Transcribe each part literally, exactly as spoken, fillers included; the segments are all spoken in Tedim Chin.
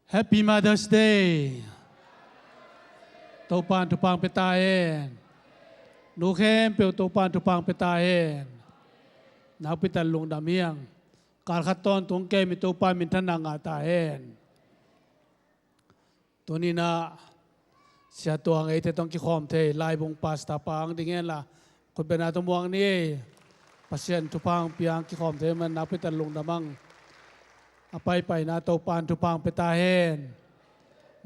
Happy Mother's Day. Topan thupha pia ta hen. Nu khempeuh Topan thupha pia ta hen. Nakpi tak lungdam hi ing. Kal khat tawntung kei mi Topan minthanna ngah ta hen. Tuni-in ah Sia Tuang eite tawh kikhawm thei Laibung pastor pa hong ding hen la, khutbetna tawh muang ni. Pasian thupha pia kikhawm thei man nakpi tak lungdam ing. A paipaina Topan thupha pia ta hen.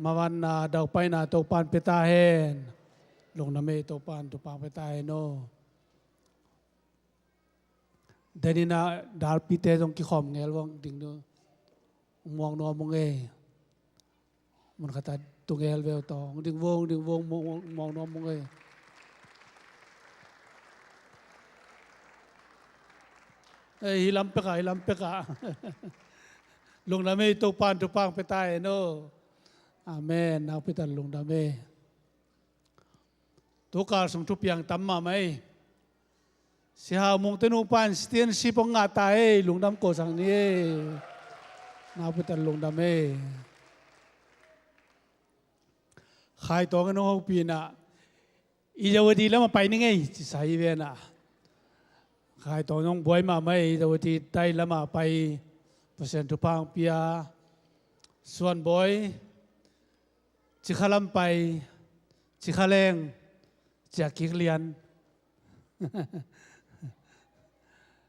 Mavanna daupaina Topan pia ta hen. Lungdam ei, Topan thupha pia ta hen aw. Denin ah dalpite zong kikhawm ngel vong ding nu. Muang nuam ung ei. Mun khat ah tu ngel veu tawh. Ding vong, ding vong, muang, muang, muang nuam ung ei. Ei, hi lam pek ah, hi lam pek ah. Lungdam ei, Topan thupha pia ta hen aw. Amen. Nakpi tak lungdam ei. Tukal sung thupiang tam mahmah ei. Si Hau Mung te nupa in citizenship hong ngah ta ei, lungdam ko sang ni ei. Nakpi tak lungdam ei. Khai Tawng in hong hopih in ah, Irrawaddy lam ah pai ning ei, ci sa hi ven ah. Khai Tawng in hong buai mahmah ei, Irrawaddy tai lam ah pai, Pasian thupha pia. Suan Bawi, Cikha lam pai, Cikha leng, Cia Kik Lian.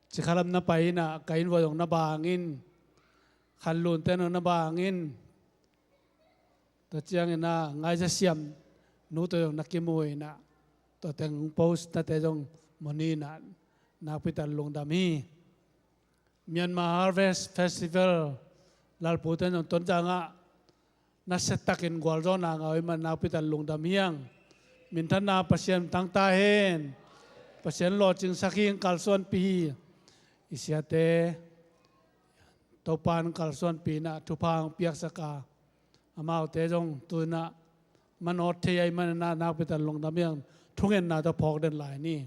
Cikha lam na pai in ah, ka inn vuah zong na bang in, Khan Lun te zong na bang in, tua ciangin ah Ngaih Za Siam nu tawh zong na kimu in ah, tua teng post nate zong mu ni in ah, nakpi tak lungdam hi. Myanmar Harvest Festival, Lalpu te zong Tonzang ah nasia takin gualzawhna ngah uh ahih man nakpi tak lungdam hi ing. Minthanna Pasian tang ta hen. Pasian lawhcingsak hi ing, kalsuanpih hi. I siate Topan kalsuanpih in ah thupha hong piaksak a, amaute zong tu-in ah manawt thei ahih man in ah nakpi tak lungdam hi ing. Thungetna tawh phawk den lai ni.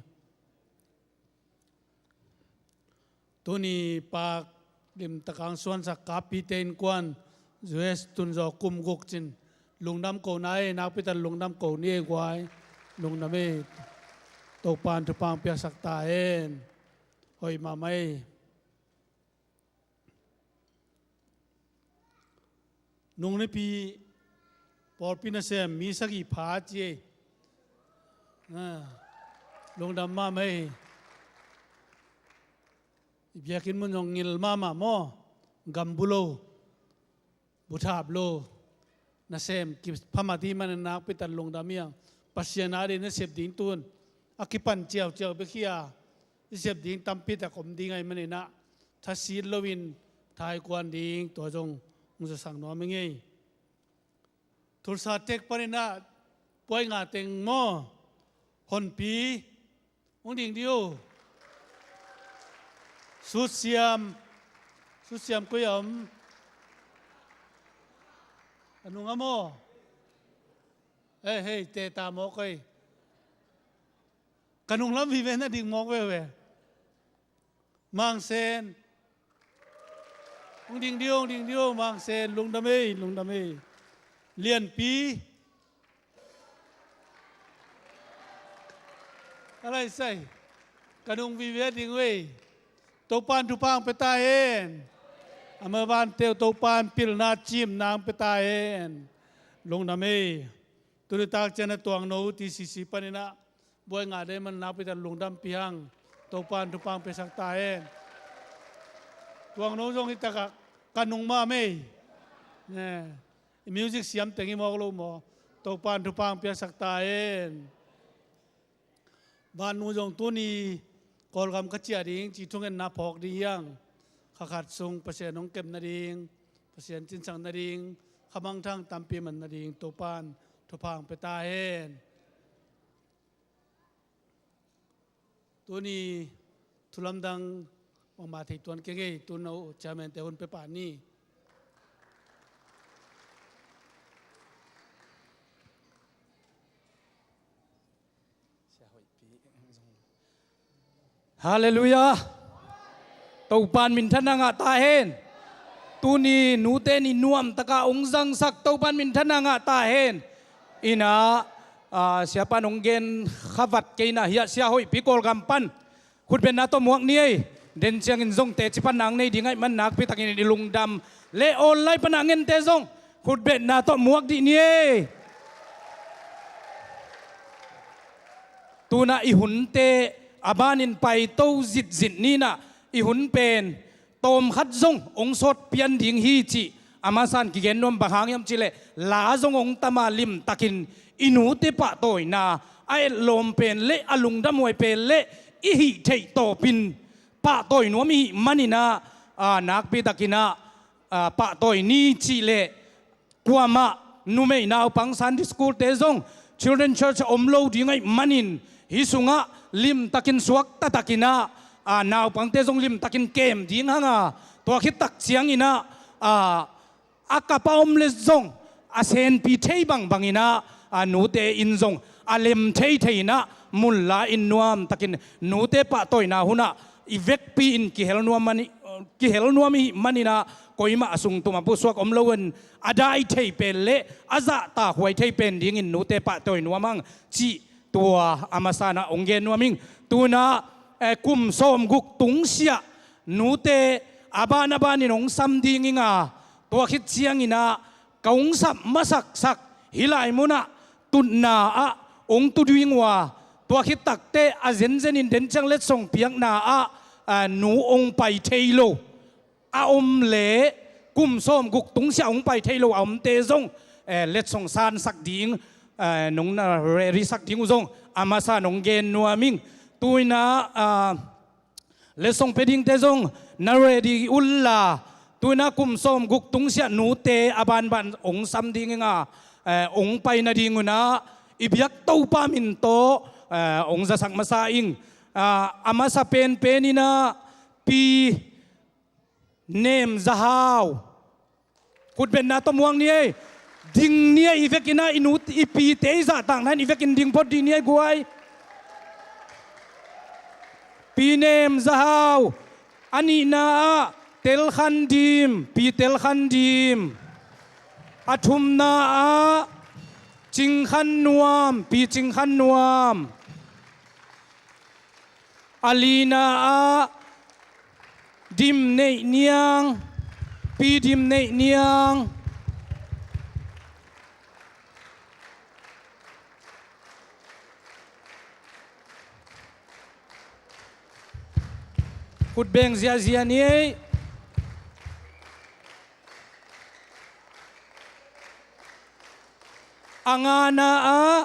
Tuni pak limtak a hong suansak Kapi te innkuan U S tun zawh kum guk cin, lungdam ko na ei, nakpi tak lungdam ko ni ei guai. Lungdam ei. Topan thupha piaksak ta hen. Hoih mahmah ei. Nung nipi pawlpi nasem mi sagih pha ci ei. Ah, lungdam mahmah ei. I biakinn mun zong ngil mahmah maw. Gam bu lo, bu thap lo, nasem kipha mat ahih manin nakpi tak lungdam hi ing. Pasian adingin na sep ding tun a kipan ciauciau bek hi a, i sep ding tampi tak om ding ahih manin ah, thasit loin thaikuan ding tua zong hong zawsak nuam ing ei. Tulsa tek panin ah buai ngah teng maw, Honpi, hong ding dih uh. Sutsiam, Sutsiam koi a om? A nung a maw? Hei, hei, teh ta mawk ei. Ka nung lam vive na ding mawk veve. Mangsen. Hong ding dih uh, hong ding dih uh, Mangsen, lungdam ei, lungdam ei. Lianpi. A lai sai. Ka nung vive ding uh ei. Topan thupha pia ta hen. A mavante uh Topan pilna cimna pia ta hen. Lungdam ei. Tuni tak ciang a Tuangno T C C panin ah buai ngah ding ahih man nakpi tak lungdampih hang. Topan thupha piaksak ta hen. Tuangno zong hi tak ah ka nung mahmah ei. Ne. I music siam teng hi mawk lo maw. Topan thupha piaksak ta hen. Vannu zong tuni Kawlgam ka ciah ding ci thungetna phawk ding hi ing. Kha khat sung Pasian hong kep nading, Pasian cinsak nading, kha mangthang tampi man nading Topan thupha pia ta hen. Tuni thu lamdang bangmah thei tuan keng ei, tun no chairman te hun pia pah ni. Halleluiah. Topan minthanna ngah ta hen. Tuni nute ni nuamtaka hong zangsak Topan minthanna ngah ta hen. Ina, ah, siapa nong gen khavat kei na hiah sia hoihpi Kawlgam pan khutbetna tawh muak ni ei. Den ciangin zong teci pan nang nei ding ahih man nakpitakin i lungdam le online pana ngente zong khutbetna tawh muak dih ni ei. Tuna i hunte a banin paito zitzit nina i hun pen tawmkhat zong hong sawt pian ding hi cih a masan kigen nuam. Bang hang hiam cihleh la zong hong tama limtakin i nute pahtawina a etlawm pen le a lungdamhuai pen le i hih theih tawpin pahtawi nuam i hih maninah, ah, nakpitakinah, ah, pahtawi ni cihleh kuamah numei naupang Sunday school te zong Children Church a om lo ding ahih manin hih sungah limtakin suak taktakinah, ah, naupangte zong limtakin kem ding hanga tua khit tak cianginah, ah, a kapa om le zong a senpi thei bangbanginah, ah, nute in zong a lem thei thei inah munla in nuamtakin nute pahtawina hunah i vekpi in kihel nuam mani, kihel nuam i hih maninah koimah a sungtum a pusuak om lo in a dai thei pen le a zahtakhuai thei pen dingin nute pahtawi nuam ang cih tua a masanah hong gen nuam ing. Tunah, eh, kum sawmguk tungsiah nute a ban a banin hong sam ding inga tua khit cianginah ka hong sap masaksak hih lai munah tutna ah hong tu ding uh a, tua khit takte a zenzenin den ciang letsong piakna ah, ah, nu hong pai thei lo a om le kum sawmguk tungsiah hong pai thei lo a omte zong, eh, letsong sansak ding, eh, nong na ready sak ding uh zong a masa nong gen nuam ing. Tuinah, ah, letsong pia dingte zong na ready unla, tuinah kum sawmguk tungsiah nute a banban hong sam ding inga, eh, hong pai nading unah i biak Topa min tawh, eh, hong zasak masa ing. Ah, a masa penpen inah Pi Nem Za Hau. Khutbetna tawh muak ni ei. Ding ni ei, i vekinah i nu i pite i zahtakna in i vekin ding phot dih ni ei guai. Pi Nem Za Hau. A nihna ah Tel Khan Dim, Pi Tel Khan Dim. A thumna ah Cing Khan Nuam, Pi Cing Khan Nuam. A lina ah Dim Neih Niang, Pi Dim Neih Niang. Khut beng ziahziah ni ei. A ngana ah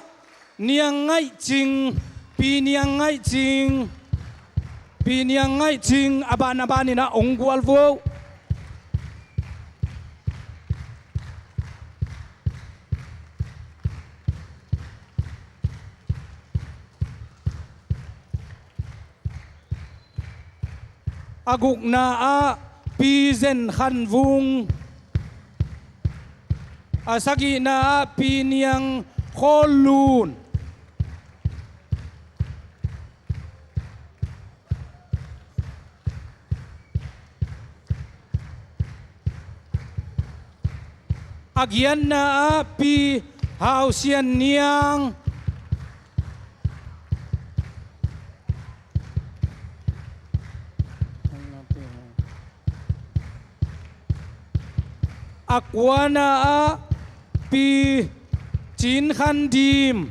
Niang Ngaih Cing, Pi Niang Ngaih Cing, Pi Niang Ngaih Cing, a ban a baninah hong gual vuah. A gukna ah Pi Zen Khan Vung. A sagihna ah Pi Niang Khawl Lun. A giatna ah Pi Hau Sian Niang. A kuana ah Pi Cin Khan Dim.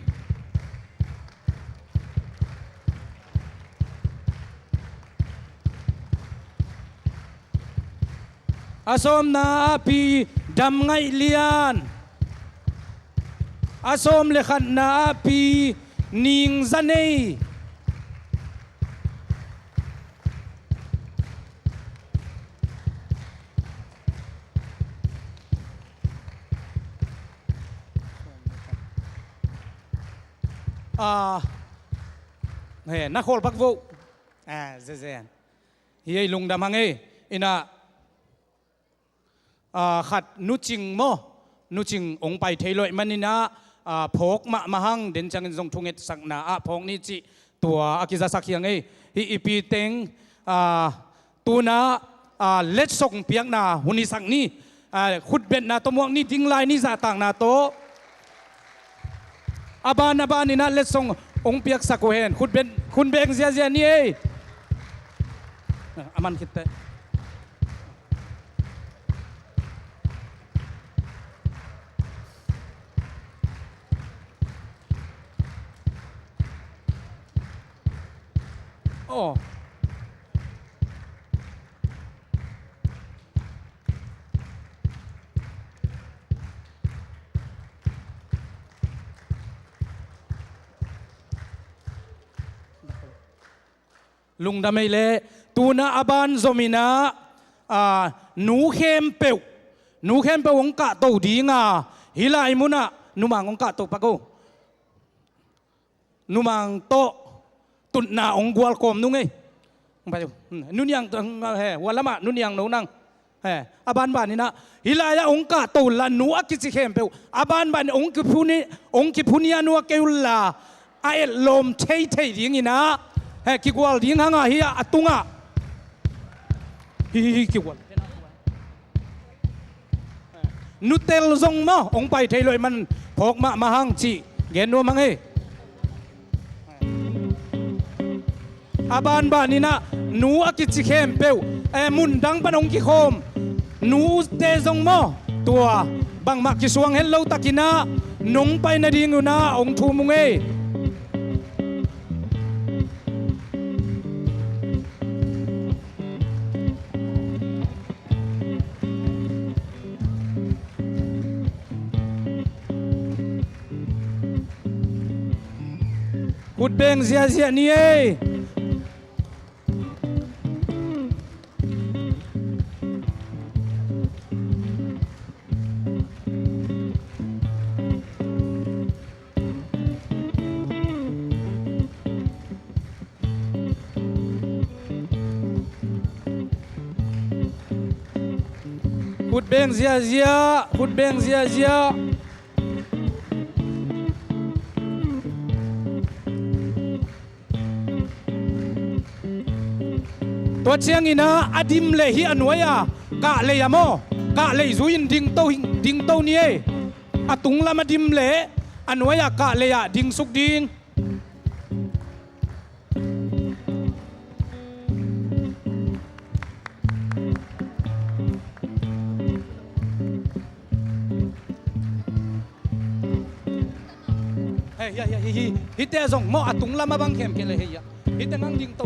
A sawmna ah Pi Dam Ngaih Lian. A sawm le khatna ah Pi Ning Za Nei. Ah, he, na khawl pak vo. Ah, zezen. Hi ei lungdam hang ei. Ina, ah, khat Nu Cing maw? Nu Cing hong pai thei loih maninah, ah, phawk mahmah hang, den ciangin zong thungetsakna ah phawk ni cih tua a kizasak hi hang ei. Hih i pi teng, ah, tunah a, letsong piakna hun i sak ni. A, khutbetna tawh muak ni, ding lai ni, zahtakna tawh. A ban a ban inah letsong hong piaksak uh hen. Khutbet, khutbeng ziazia ni ei. A man khitte. Aw. Lungdam ei leh, tuna a ban zom inah, a, nu khempeuh, nu khempeuh hong kahto ding a, hih lai munah numang hong kahto pak o. Numang tawh tutna hong gualkawm nung ei. Hong pai uh. Hmm, nuniang, he, hua lamah nuniang no nang. He, a banban inah, hih lai-ah hong kahto la nu a kici khempeuh, a banban hong kiphun hi, hong kiphun hi a nu a kei uh la, a etlawm theithei ding inah, he, kigual ding hang a, hih a tungah. Hi, hi, hi, kigual. Nutel zong maw, hong pai thei lo ahih man phawk mahmah hang cih gen nuam hang ei. A banban inah nu a kici khempeuh, eh, mundang pan hong kikhawm nute zong maw, tua bangmah kisuang het lo takinah nong pai nading unah hong thum ung ei. Khutbeng ziazia ni ei. Khutbeng ziazia, khutbeng ziazia. Tua cianginah a dim leh hih a nuai-a kahlei ah maw, kahlei zui-in dingto, dingto ni ei. A tunglam a dim leh a nuai-a kahlei ah dingsuk ding. Hei, hei, hei, hei, hei. Hihte zong maw a tunglam a bang khemkhia leh hei ah. Hihte ngang dingto.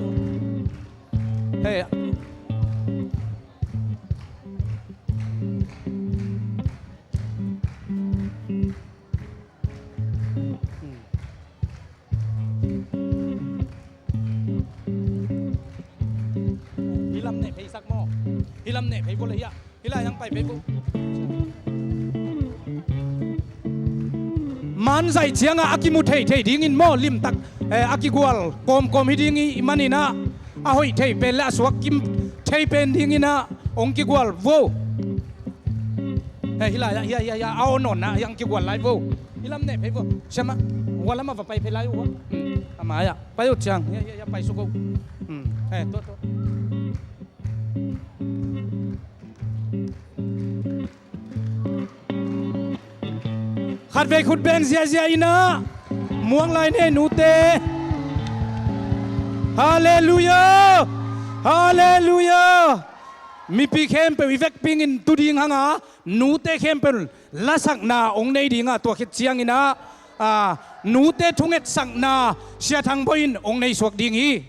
Hei ah. Hih lam neh phei sak maw? Hih lam neh phei vo le hia. Hih lai hang pai phei vo. Manzaih ciangah a kimu theithei dingin maw, limtak, eh, a kigual kawmkawm hi ding ih maninah a hoih thei pen le a suak kim thei pen dinginah hong kigual vo. Hei, hih lai-ah, hia, hia, hia, a aw nawnna hong kigual lai vo. Hih lam neh phei vo. Siamah, hua lamah va pai phei lai uh. Hmm, a mai-ah pai uh ciang. Hia, hia, hia, pai suk uh. Hmm, hei, tua, tua. Khatvei khut beng ziazia inah muang lai ni ei nute. Halleluiah. Halleluiah. Mipi khempeuh i vekpingin tu ding hanga nute khempeuh lasakna hong nei dinga tua khit cianginah, a, nute thungetsakna Sia Thang Bawi in hong nei suak ding hi.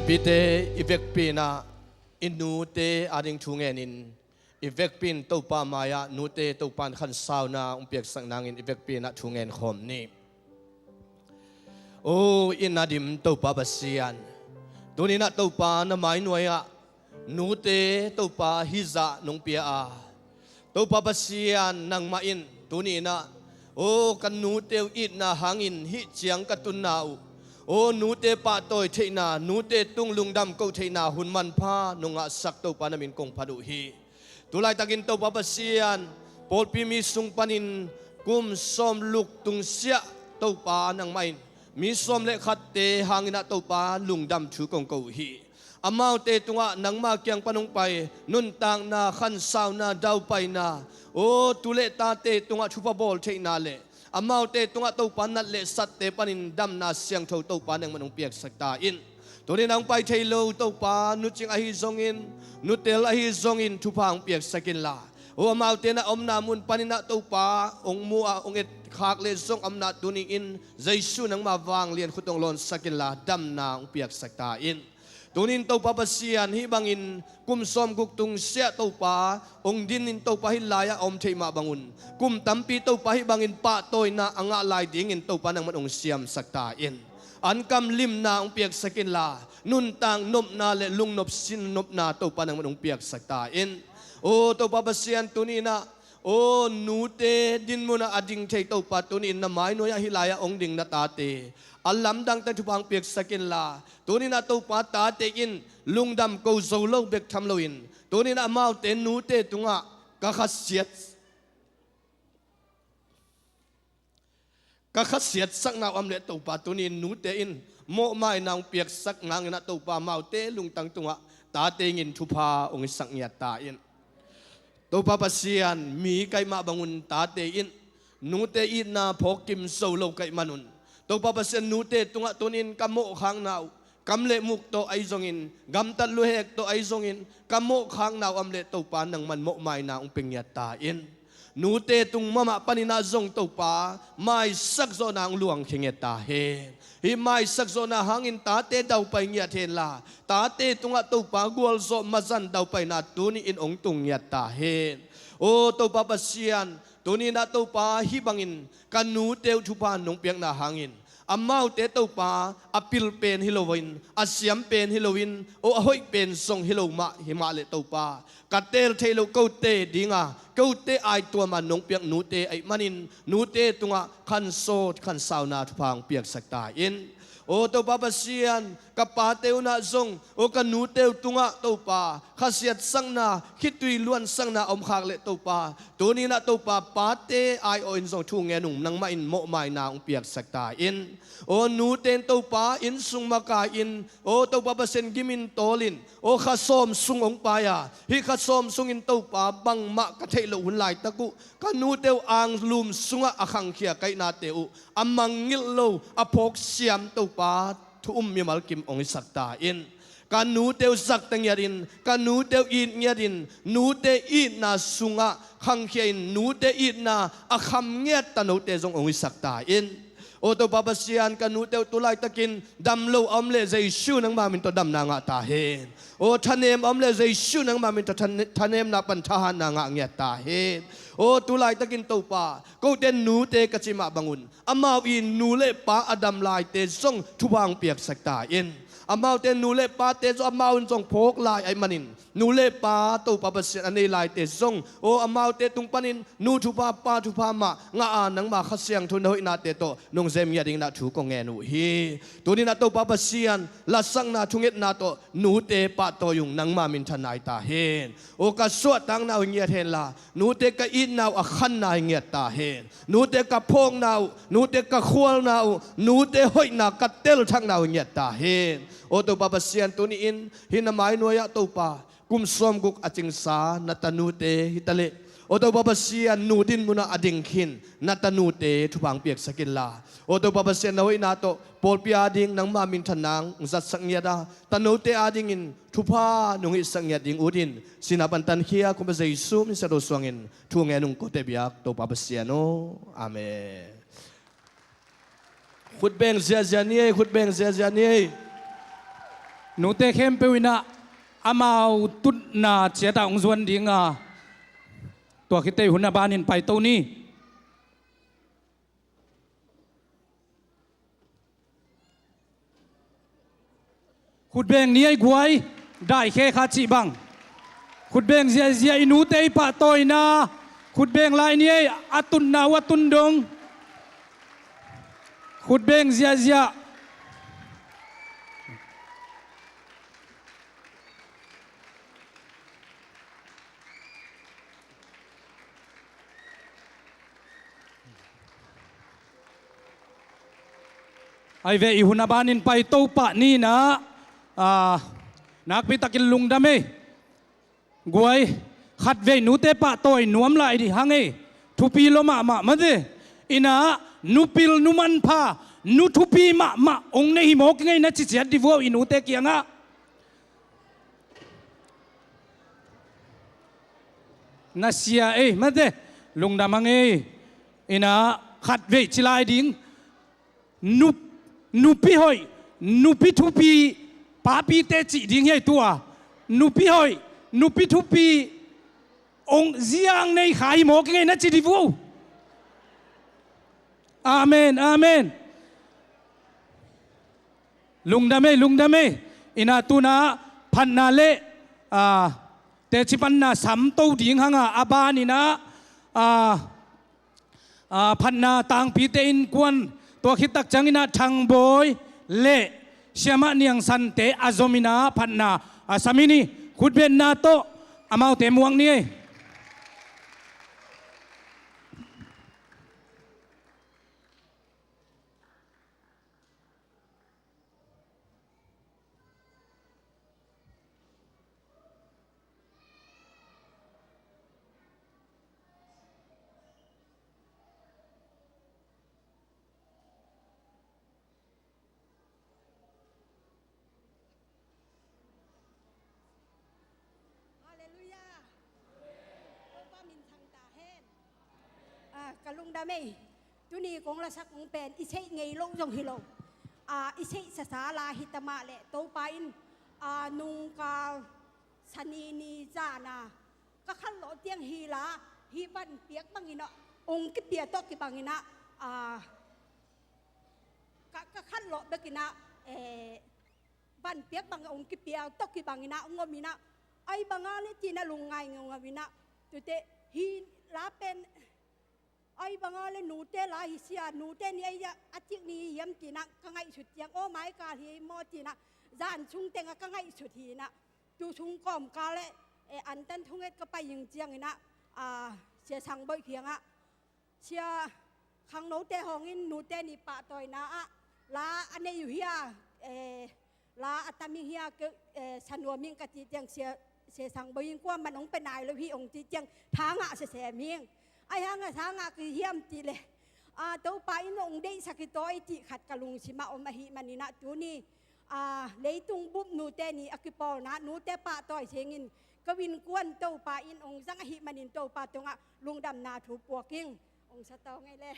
Pite i vekpi in ah i nute ading thu ngenin, i vekpi in Topa mai-ah nute Topa in khansauna hong piaksak nangin i vekpi in ah thu ngen khawm ni. O, i na dim Topa Pasian, tuni in ah Topa na mai nuai-ah nute Topa hizah nong pia a, Topa Pasian nangmah in tuni in ah, o, ka nute uh itna hangin hih ciang ka tunna uh, o, nute pahtawi theihna, nute tung lungdam ko theihna hun manpha nong ngahsak Topa na min kong phat uh hi. Tulaitakin Topa Pasian, pawlpi mi sung panin kum sawm luk tungsiah Topa nangmah in mi sawm le khatte hangin ah Topa lungdam thu kong ko uh hi. Amaute tungah nangma kiang pan hong pai nuntakna, khansauna, daupaina, o, tu le tate tungah thupha bawl theihna le amaute tungah Topa nat le satte panin damna siangtho Topa nangman hong piaksak ta in. Tuni in ah hong pai thei lo Topa Nu Cing ahi zongin, Nu Tel ahi zongin thupha hong piaksak inla, o, amaute na omna mun panin ah Topa hong mu a hong etkhak le zong omna tuni in Jesu nangma vanglian khut hong lawnsak inla damna hong piaksak ta in. Tuni in Topa Pasian, hih bangin kum sawm guk tungsiah Topa hong dinin Topa hih lai-ah a om theih mah bangun, kum tampi Topa hih bangin pahtawina a ngah lai dingin Topa nangman hong siamsak ta in. Ankam limna hong piaksak inla, nuntak nopna le lungnop sin nopna Topa nangman hong piaksak ta in. O Topa Pasian, tuni in ah, o, nute dinmun ah a ding thei Topa, tuni in na mai nuai-ah hih lai-ah hong ding na tate a lamdang teng thupha hong piaksak inla, tuni in ah Topa tate in lungdam ko zo lo bek tham loin, tuni in ah amaute nute tungah ka khasiat, ka khasiatsakna uh a om leh Topa, tuni in nute in mawhmaina hong piaksak nangin ah Topa amaute lungtang tungah tate in thupha hong hisak ngiat ta in. Topa Pasian, mi ka hih mah bangun tate in nute itna phawk kim zo lo ka hih manun, Topa Pasian, nute tungah tuni in ka mawhkhakna uh, kam le muk tawh ahi zongin, gamtat luhek tawh ahi zongin, ka mawhkhakna uh a om leh Topa nangman mawhmaina hong pia ngiat ta in. Nute tung mahmah panin ah zong Topa maisak zawhna hong luangkhia ngiat ta hen. Hih maisak zawhna hangin tate daupai ngiat henla, tate tungah Topa gualzawh mazan daupaina tuni in hong tung ngiat ta hen. O Topa Pasian, tuni in ah Topa hih bangin ka nute uh thupha nong piakna hangin, amaute Topa a pil pen hi loin, a siam pen hi loin, o, a hoih pen zong hi lo mah hi mah leh Topa, ka teel theih loh kote dinga, kote aituama nong piak nute ahih manin, nute tungah khansaut khansauna thupha hong piaksak ta in. O Topa Pasian, ka pate un ah zong, o, ka nute uh tungah Topa khasiatsakna, khitui luansakna om khak leh Topa, tuni in ah Topa pate ai-awh in zong thu ngen ung, nangmah in mawhmaina hong piaksak ta in. O nute in Topa inn sung makai in, o Topa Pasian, gim in tawl in, o kha sawm sung hong pai a, hih kha sawm sungin Topa bangmah ka theih loh hun laitak uh, ka nute uh anglum sungah a khangkhia ka hihnate uh a mangngilh lo, a phawk siam Topa thu um mimal kim hong hisak ta in. Ka nute uh zakta ngiatin, ka nute uh it ngiatin, nute itna sungah khangkhia in, nute itna a kham ngiat tanote zong hong hisak ta in. O Topa Pasian, ka nute uh tu laitakin dam lo a om leh Jesu nangma min tawh damna ngah ta hen. O thanem a om leh Jesu nangma min tawh thane-, thanemna pan thahatna ngah ngiat ta hen. O tu laitakin Topa, kote nute ka cih mah bangun, amau i nu le pa a dam laite zong thupha hong piaksak ta in. Amaute nu le pate zong amau in zong phawk lai ahih manin, nu le pa Topa Pasian a nei laite zong, o, amaute tung panin nu thupha pa thupha mah ngah a, nangma Kha Siangtho na hoihnate tawh nong zem ngiat dingin ah thu kong ngen uh hi. Tuni in ah Topa Pasian, lasakna thungetna tawh nute pahtawi ung, nangma minthan nai ta hen. O ka suahtakna uh hi ngiat henla, nute ka itna uh a khanna hi ngiat ta hen. Nute ka phawkna uh, nute ka khualna uh, nute hoihna ka telthakna uh hi ngiat ta hen. O Topa Pasian, tuni in hih na mai nuai-ah Topa, kum sawm guk a cingsa na tanute hi ta leh, o Topa Pasian, nu dinmun ah a ding khin na tanute thupha hong piaksak inla, o Topa Pasian, na hoihna tawh pawlpi ading nangma minthanna hong zatsak ngiat a, tanote adingin thupha nong hihsak ngiat ding utin, sihna pan tankhia Kumpa Jesu min siangtho suangin thu ngen ung, kote biak Topa Pasian aw. Amen. Khut beng ziazia ni ei, khut beng ziazia ni ei. Nute khempeuh in ah amau tutna ciatah hong zuan ding a, tua khit teh hun a banin paito ni. Khutbeng ni ei guai, daikhe kha cih bang. Khutbeng ziahziah, i nute i pahtawina. Khutbeng lai ni ei, a tunna uh a tun dong. Khutbeng ziahziah. Ai ve, i hun a banin paito pah ni in ah, a, nakpi takin lungdam ei. Guai, khatvei nute pahtawi nuam lai dih hang ei. Thupi lua mahmah mate. In ah, nu pil, nu manpha, nu thupi mahmah hong nei hi mawk ing ei na ci ciat dih uh aw i nute kiangah. Na sia ei mate, lungdam hang ei. In ah, khatvei ci lai ding. Nu, nupi hoih, nupi thupi, papite cih ding hi ei tua. Nupi hoih, nupi thupi, hong ziang nei kha hi mawk ing ei na ci dih uh aw. Amen, amen. Lungdam ei, lungdam ei. In ah tu in ah phatna le, a, teci panna samto ding hang a, a banin ah, a, a, phatna tangpite innkuan, tua khit tak ciangin ah Thangbawi le Siamah Niang Sante a zom in ah phatna a sam hi ni. Khutbetna tawh amaute muak ni ei. Halleluiah. Topa min thang ta hen. A, ka lungdam ei. Tuni kong lasak ung pen i seih ngei lo zong hi lo. A, i seih sasa la hi ta mah leh Topa in, a, nungkal Sani ni zan a ka khanlawh tiang hi la, hih van piak bangin ah hong kipia tawh kibangin ah, a, ka, ka khanlawh bekin ah, eh, van piak bang hong kipia tawh kibangin ah hong om in ah, ai bang a le ci-in ah lungngai ngeungau in ah, tute hih la pen ai bang a le nute la hi sia, nute ni ei a, a cik ni hi hiam ci-in ah ka ngaihsut ciang, aw mai kal hi ei maw ci-in ah, zan sung teng ah ka ngaihsut hi in ah, tu sung kawmkal le, eh, antan thunget ka pai ing ciangin ah, a, Sia Sangbawi kiangah, Sia, khangnote hawng in nute ni pahtawina ah la a nei uh hia, eh, la a tam ing hia, ke, eh, sa nuam ing ka cih ciang Sia, Sia Sangbawi in kuaman hong pia nai lo hi hong cih ciang tha ngah sesem ing. Ai hang a tha ngah kei hiam cih leh, a, Topa in hong deihsak hi tawi cih khat ka lungsim ah om ahih manin ah tuni, a, leitung bup nute ni a kipawlna nute pahtawi sengin ka innkuan Topa in hong zang ahih manin Topa tungah lungdamna thu puak ing. Hong sa tawng ei le.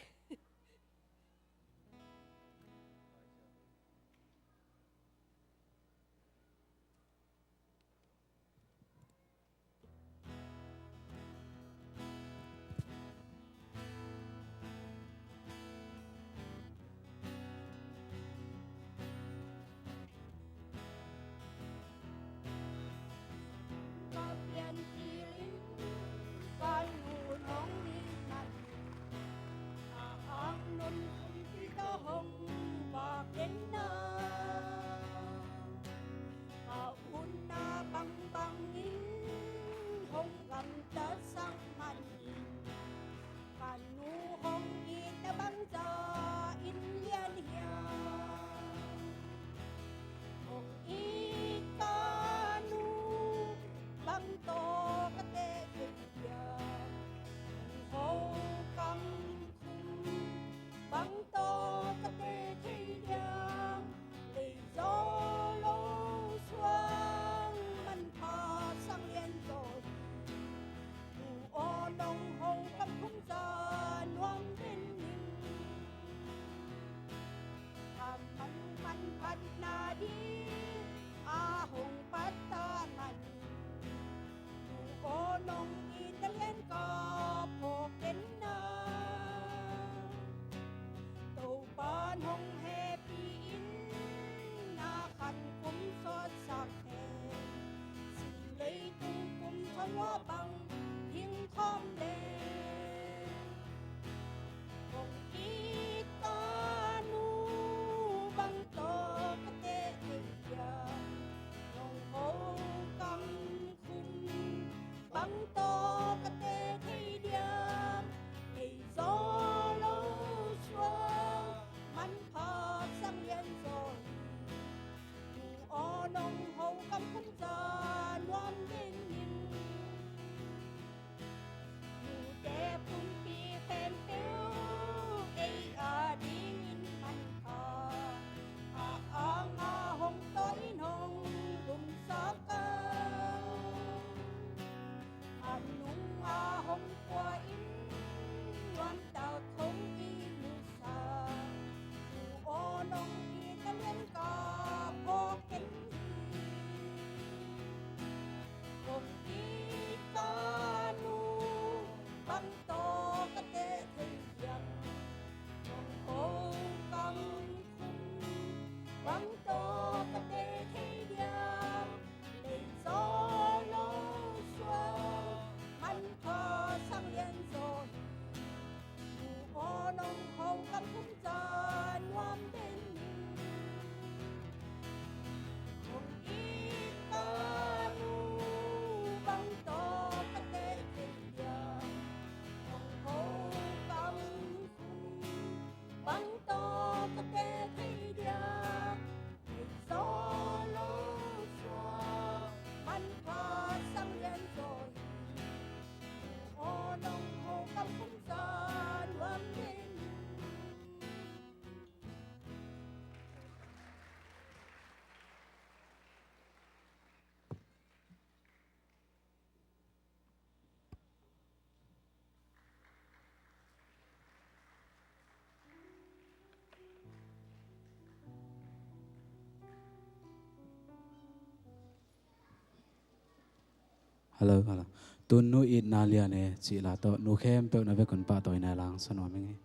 hong hehpih in, na khan kum sawtsak hen. Sin leitung kum thawnglawh bang hing khawm leh, kong it ka nu bang tawh ka teh thei diam? Nong ho kam khum bang tawh ka teh thei diam? Ei zaw lo suak manpha sang lian zaw hi. Nu aw, nong ho kam khum za nuam den in. Nute pumpi khempeuh ei adingin manpha, a anga hong tawi in hong lumsak ka. A nunga hong pua in nuamtak hong i musa. Nu aw, nong it ka lian ka phawk keng hi. Kong it ka nu bang tawh ka teh thei diam? Nong ho kam khum bang tawh ka teh thei diam? Ei zaw lo suak manpha sang lian zaw hi. Nu aw, nong ho kam khum za nuam den in. Kong it ka nu bang tawh ka teh thei diam? Nong ho kam khum bang tawh ka teh thei diam? Ei zaw lo suak manpha sang lian zaw hi. Nu aw, nong ho kam khum za nuam den in. Hello, hello. Tun nu itna lian e cih la tawh nu khempeuh na vekun pahtawina lang sa nuam ing e.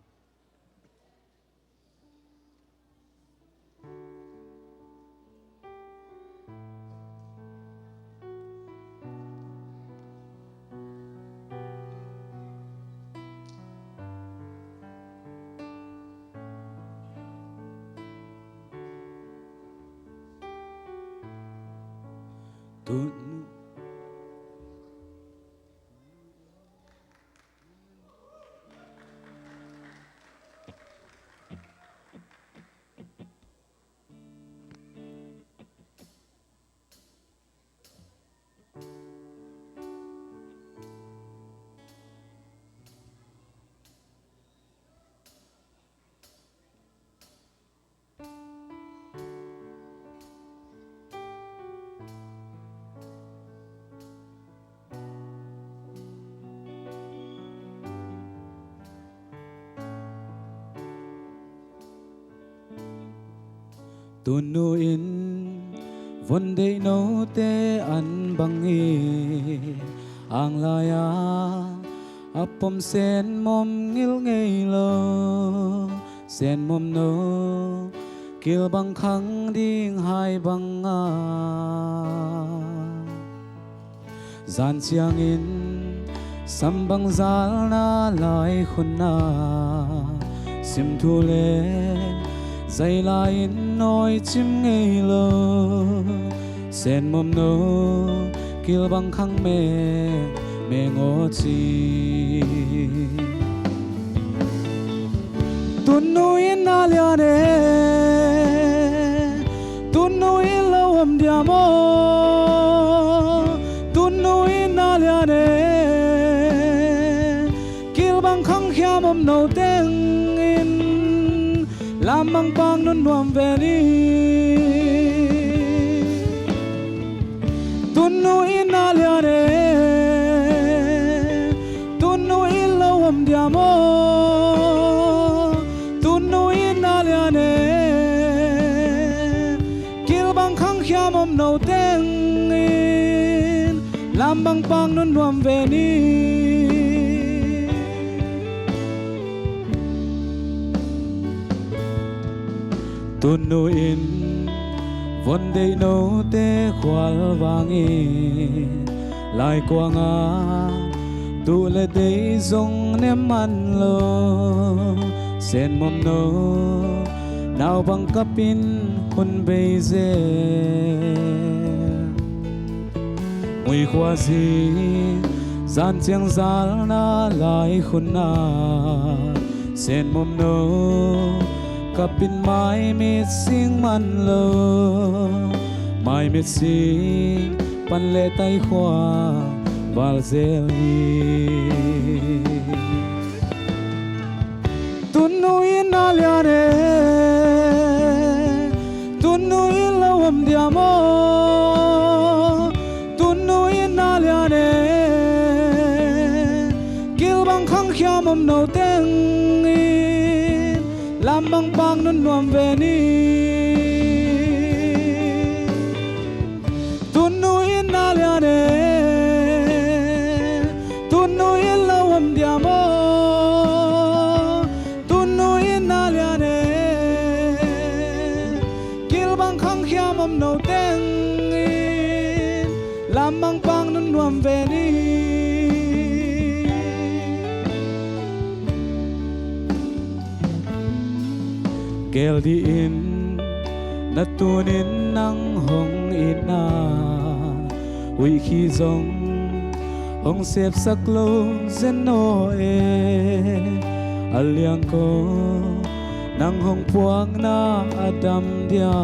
Tun Tunu in von deih note an bang hi. Ang lai-a a pom senmom ngil ngei lo, senmom no kilbang khang ding hai bang a. Zan ciangin sam bang zalna lai khunna, simthu le zaila in nawi cim ngei lo, senmom no kilbang khang mengmeng aw ci. Tunu in a lian e, tunu in lo om diam aw, tunu in a lian e, kilbang khang khiam om no tengin lamang pang nunnuam ve ni. Tunu in a lian e, tunu in lo om diam aw, tunu in a lian e, kilbang khang khiam om no tengin lamang pang nunnuam ve ni. Tunu in von deih note khual vangin, laikuanga tuh le deih zong ne man lo, Sen Mom No naubang kapin hun bei zel. Muikhuazi zan ciang zalna lai hun ah, Sen Mom No kapin mai mit sing man lo, mai mit sing pan le tai khua val zel hi. Tunu in a lian e, tunu in lo om dia maw? Tunu in a lian e, kilbang khangkhia mom no teng in, lam bang pak nunnuam ve ni. Tunu in a lian e, tunu in lo om dia maw? Tunu in a lian e, kilbang khangkhia mom no teng in, lam bang pak nunnuam ve ni. Gel dih in, na tun in nang hong itna, huih khi zong hong sepsak lo zen aw e. A liang ko nang hong puakna a dam dia,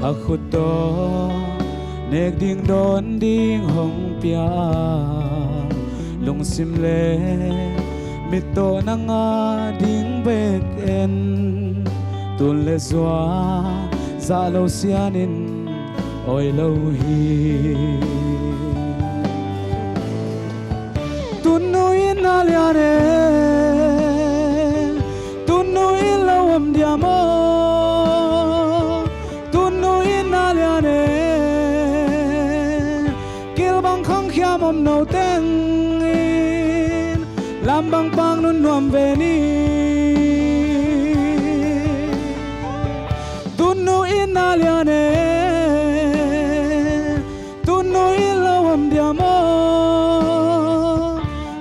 a khut tawh nek ding dawn ding hong pia a, lungsim le mit tawh nang a ding bek en, tun le zua zah lo sian in awi lo hi. Tunu in a lian e, tunu in lo om dia maw? Tunu in a lian e, kilbang khangkhia mom no teng in, lam bang pak nunnuam ve ni. Tunu in a lian e, tunu in lo om dia maw?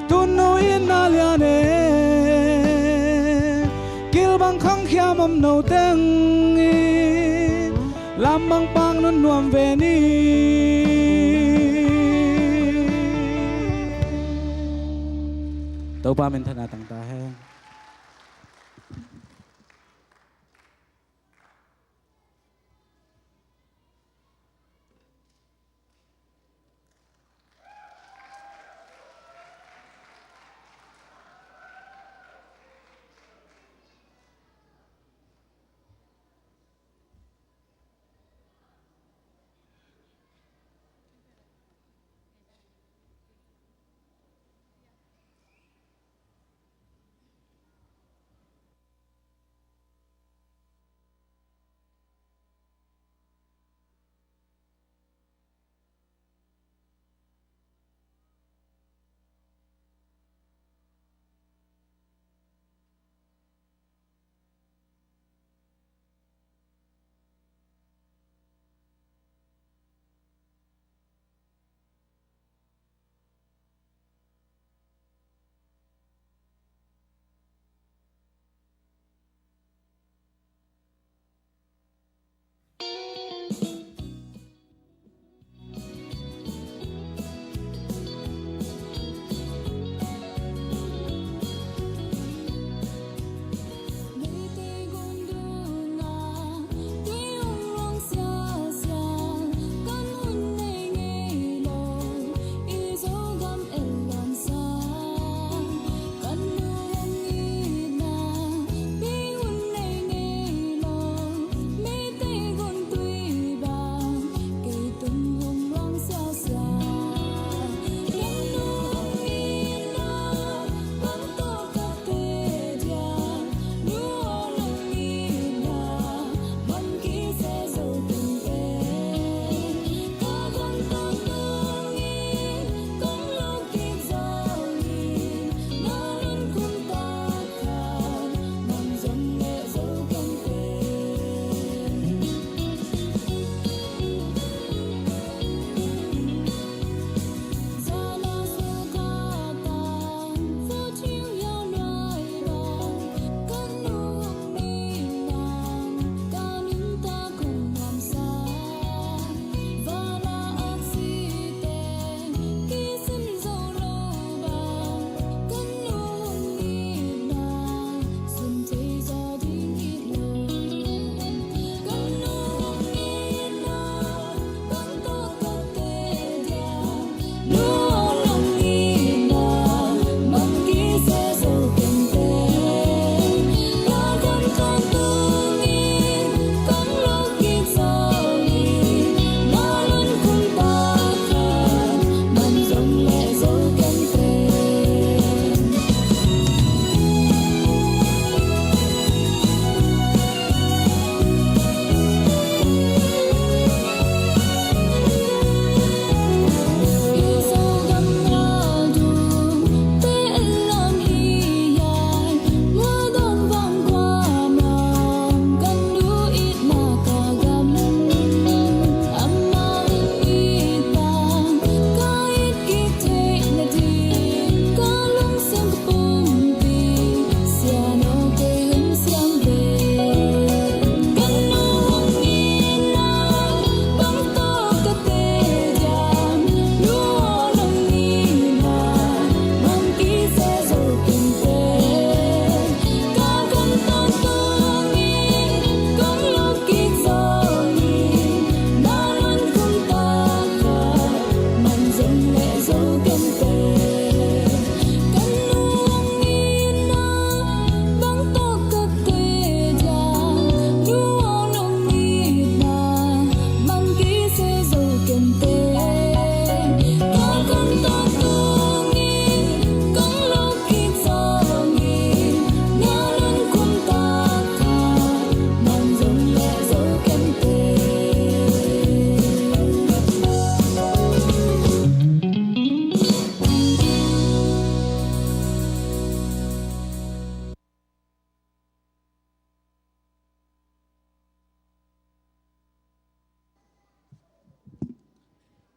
Tunu in a lian e, kilbang khangkhia mom no teng in, lam bang pak nunnuam ve ni. Topa minthanna tang ta hen.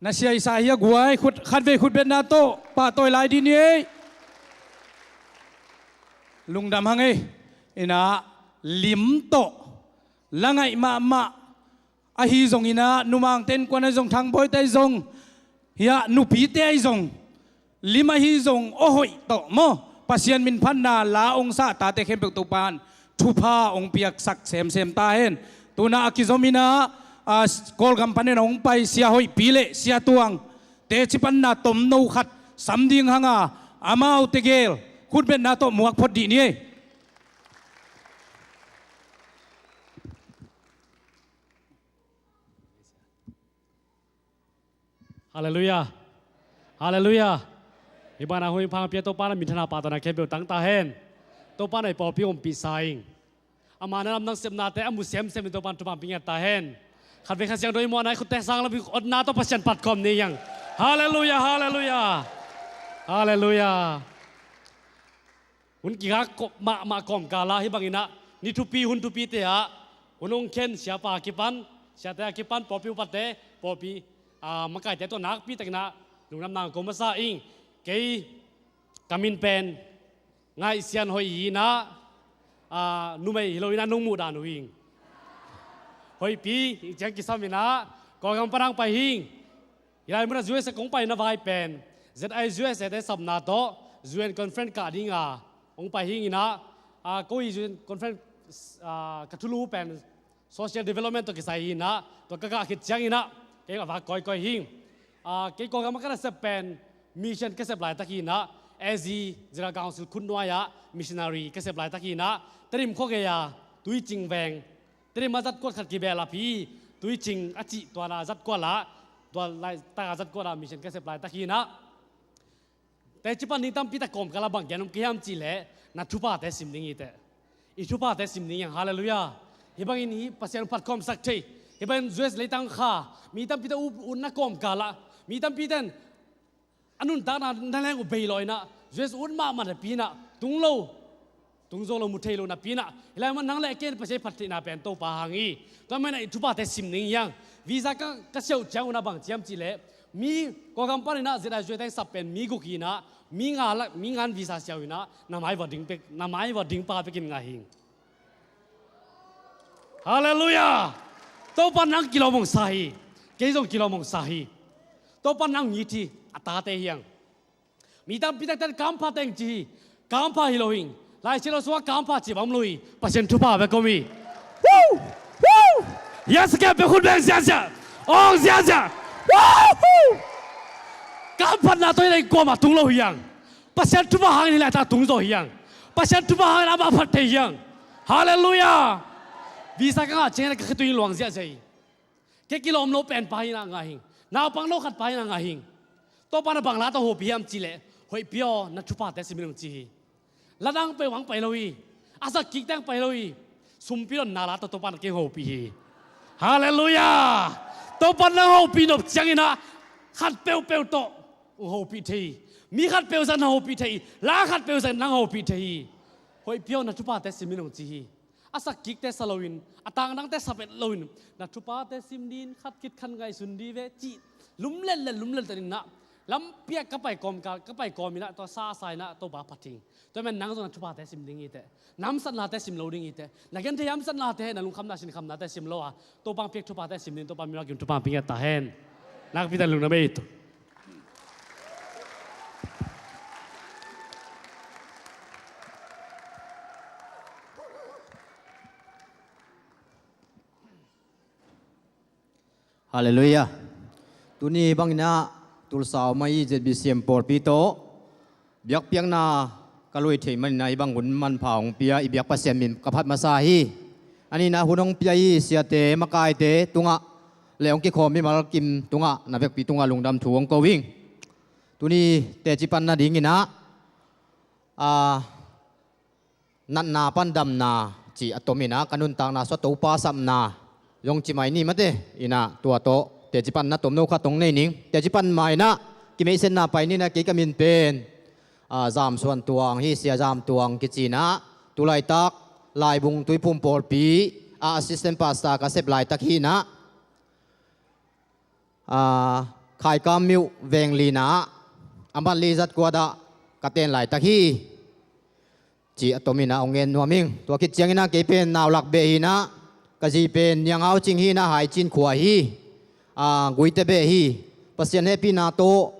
Na siaisa hi a guai, khut, khatvei khutbetna tawh pahtawi lai dih ni ei. Lungdam hang ei. Inah lim tawh la ngaih mahmah ahi zong inah, numangte innkuan ahi zong, thangbawite ahi zong, hiah nupite ahi zong, lim ahi zong aw hoih tawh maw, Pasian min phatna la hong sa tate khempeuh Topan thupha hong piaksak semsem ta hen. Tuna a kizom inah, a, Kawlgam panin hong pai sia hoihpi le sia tuang teci panna tomno khat sam ding hanga, amau tegel khutbetna tawh muak phot dih ni ei. Halleluiah. Halleluiah. Hih bana hun pha pia Topa na minthanna pahtawi na khempeuh tang ta hen. Topa na i pawlpi ompih sa ing. Ama na lamdang sepnate a mu semsem in Topa na thupha pia ngiat ta hen. Khatvei Kha Siangtho i muanna i khutte sang lo, otna tawh Pasian phat khawm ni hiang. Halleluiah, halleluiah. Halleluiah. Hun kikha ko-, mahmah kawmkal ah hih bang inah ni thupi hun thupite ah hun hong khen siapa a kipan, siate a kipan, pawlpi upate, pawlpi, ah, makaite tawh nakpi takin ah lungdamna ko masa ing. Kei ka min pen Ngaih Sian Hoih hi inah, ah, numei hi lo inah nong muh dan uh hing. Hoihpi hing ciang kisam inah Kawlgam pan hong pai hing. Hih lai munah U S A kong paina vai pen Z I U S A te sapna tawh U N conference kah dinga hong pai hing inah, ah, ko hi U N conference, ah, ka thulu pen social development tawh kisai hi inah, tua ka kah khit ciang inah kei a vak kawikawi hing. Ah, kei Kawlgam a ka nasep pen mission ka sep laitak hi inah, A Z General Council khutnuai ah missionary ka sep laitak hi inah, Tedim khuagei a Tuicing veng, Tedim a zatkuat khat kibelap hi, Tuicing a cih tua na zatkuat ah, tua laitak a zatkuat ah mission ka sep laitak hi inah. Teci pan ding tampi tak kawmkal ah bang gen om ka hiam cih leh, na thuphate sim ding hi teh. I thuphate sim ding hiang, halleluiah. Hih bangin hih Pasian phat khawmsak thei. Hih bangin U S leitang kha, mi tampi te ut, utna kawmkal ah, mi tampi ten a nuntakna na leng uh bei lo inah, U S ut mahmah napi inah tung lo, tung zo lo, mu thei lo napi inah, hih lai mun nang le kei in Pasian phat theihna pen Topa hang hi. Tua manin ah i thuphate sim ding hiang. Visa ka, ka siauh ciang un ah bang ci hiam cih leh, mi Kawlgam pan inah Z I U S A te sap pen mi guk hi inah, mi nga la, mi nga in visa siau inah, na mai vua ding pek, na mai vua ding pa pekin ngah hing. Halleluiah. Topan nang kilawm hong sa hi. Kei zong kilawm hong sa hi. Topan nang ngit hi, a tate hiang. Mi tampi tak ten kampha teng ci hi. Kampha hi lo hing. Lai Siangtho sungah kampha ci bang om lo hi. Pasian thupha bek om hi. Woo! Woo! Yes, kei pia khut beng ziahziah. Ong ziahziah. Woo! Kamphatna tawh hi leh kuamah tung lo hiang. Pasian thupha hangin hi leh ta tung zaw hiang. Pasian thupha hangin amah phat thei hiang. Halleluiah. Visa ka ngah ciangin ka khitui in luang ziahziah hi. Kei kilawm lo pen pa hi inah ngah hing. Naupang lo khat pa hi inah ngah hing. Topa na bang la tawh hopih hiam cih leh, hoihpi aw, na thuphate sim in hong ci hi. La dang peuh hong pai lo hi. A sak kik teng pai lo hi. Sumpi lonna la tawh Topa na kei hong hopih hi. Halleluiah. Topa nang hopih nop ciang inah khat peuhpeuh tawh hong hopih thei hi. Mi khat peuh zat na hopih thei hi. La khat peuh zat nang hopih thei hi. Hoihpi aw, na thuphate sim in hong ci hi. A sak kikte sa loin, a tangdangte sa pet loin, na thuphate sim ding, khat khit khat ngaihsun dih ve cih lum letlet, lum letlet inah, lampi ah ka pai kawm, ka, ka pai kawm inah, tua sa sa inah Topa phat hing. Tua manin nang zong na thuphate sim ding hi teh. Na hamsatnate sim lo ding hi teh. Na genthei hamsatnate, na lungkhamna sinkhamnate sim lo a, Topa hong piak thuphate sim ding, Topa min makin thupha hong pia ngiat ta hen. Nakpi takin lungdam ei. Halleluiah. Tuni bang inah Tulsa a om ahi Z B C M pawlpi tawh biakpiakna ka lui theih man inah hih bang hun manpha hong pia i biak Pasian min ka phat masa hi. A nihna hun hong pia i siate makaite tungah le hong kikhawm mimal kim tungah na vekpi tungah lungdam thu hong ko ing. Tuni teci pan nading inah, a, natna pan damna cih a tom inah, ka nuntakna sua Topa sapna zong ci mai ni mate inah, tua tawh teci panna tomno khat hong nei ning. Teci pan ma inah kimeihsetna pai ni inah, kei ka min pen, a, Zam Suan Tuang hi, Sia Zam Tuang kici inah, tulaitak Laibung Tuiphum pawlpi a assistant pastor ka sep laitak hi inah, a, Khaikam Myo veng lina ah a mat li zat kuat ah ka ten laitak hi, ci a tomin ah hong ngen nuam ing. Tua khit ciangin ah kei pen naulak beh hi in ah, ka zi pen Niang Au Cing hi in ah, Haicin khua hi, a, Guite beh hi. Pasian hehpihna tawh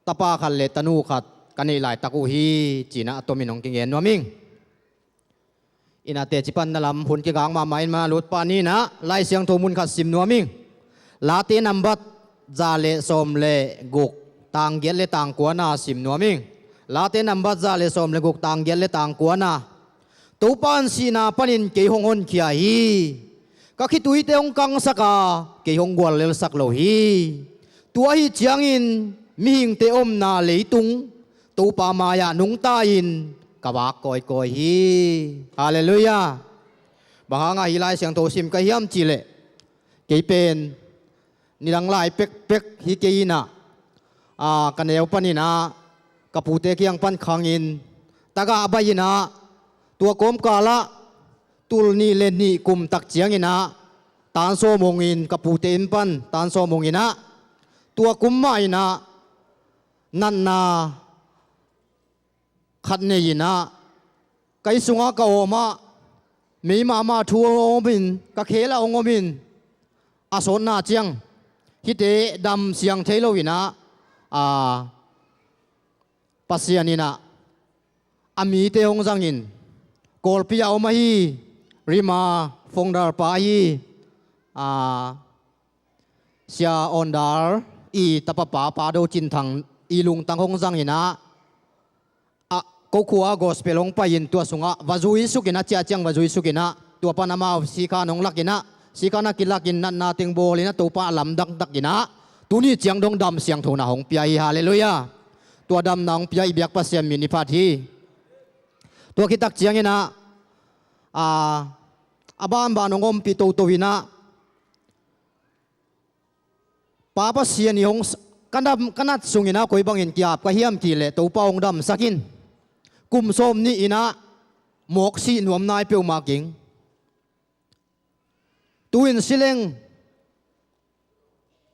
tapa khat le tanu khat ka neih laitak uh hi, ci in ah a tomin hong kingen nuam ing. Inah teci panna lam hun kigak mahmah in, ma lut pah ni in ah Lai Siangtho mun khat sim nuam ing. Late nambat za le sawm le guk, tang giat le tang kuana sim nuam ing. Late nambat za le sawm le guk, tang giat le tang kuana. Topa in sihna panin kei hong honkhia hi. Ka khituite hong kangsak a, kei hong guallelsak lo hi. Tua ahi ciangin mihingte omna leitung Topa mai-ah nungta-in ka vak kawikawi hi. Halleluiah. Bang hangah hih Lai Siangtho sim ka hiam cihleh, kei pen nidang lai pekpek hi kei in ah, a, ka neu panin ah ka pute kiang pan khangin tagah baih in ah, tua kawmkalah tul nih le nih kum tak ciangin ah tan sawm hongin, ka pute inn pan tan sawm hongin ah, tua kum mah in ah natna khat nei in ah, ka inn sungah ka awm ah, mei mahmah thu hong om in, ka khel ah hong om in, a sawtna ciang hihte dam siang thei lo in ah, a, Pasian in ah a mite hong zangin, Kawlpi ah om ahi, Rima founder pa ahi, a, Sia Awn Dal i tapapa Pa Do Cin Thang i lungtang hong zang in ah, a, ko khua gospel hong pai in, tua sungah va zui suk in ah, ciah ciang va zui suk in ah, tua pan amau sikhan hong lak in ah, sikhan a kilak in natna teng bawl in ah, Topa a lamdang tak in ah, tuni ciang dong dam siangthona hong pia hi. Halleluiah. Tua damna hong pia i biak Pasian min i phat hi. Tua khit tak ciangin ah, a, a banban hong ompih toto in ah, Pa Pasian i hong s-, ka nam, ka nat sungin ah koi bangin ki-ap ka hiam cihleh, Topa hong damsak in, kum sawm nih in ah mawk sih nuam nai peuhmah keng. Tu-in sileng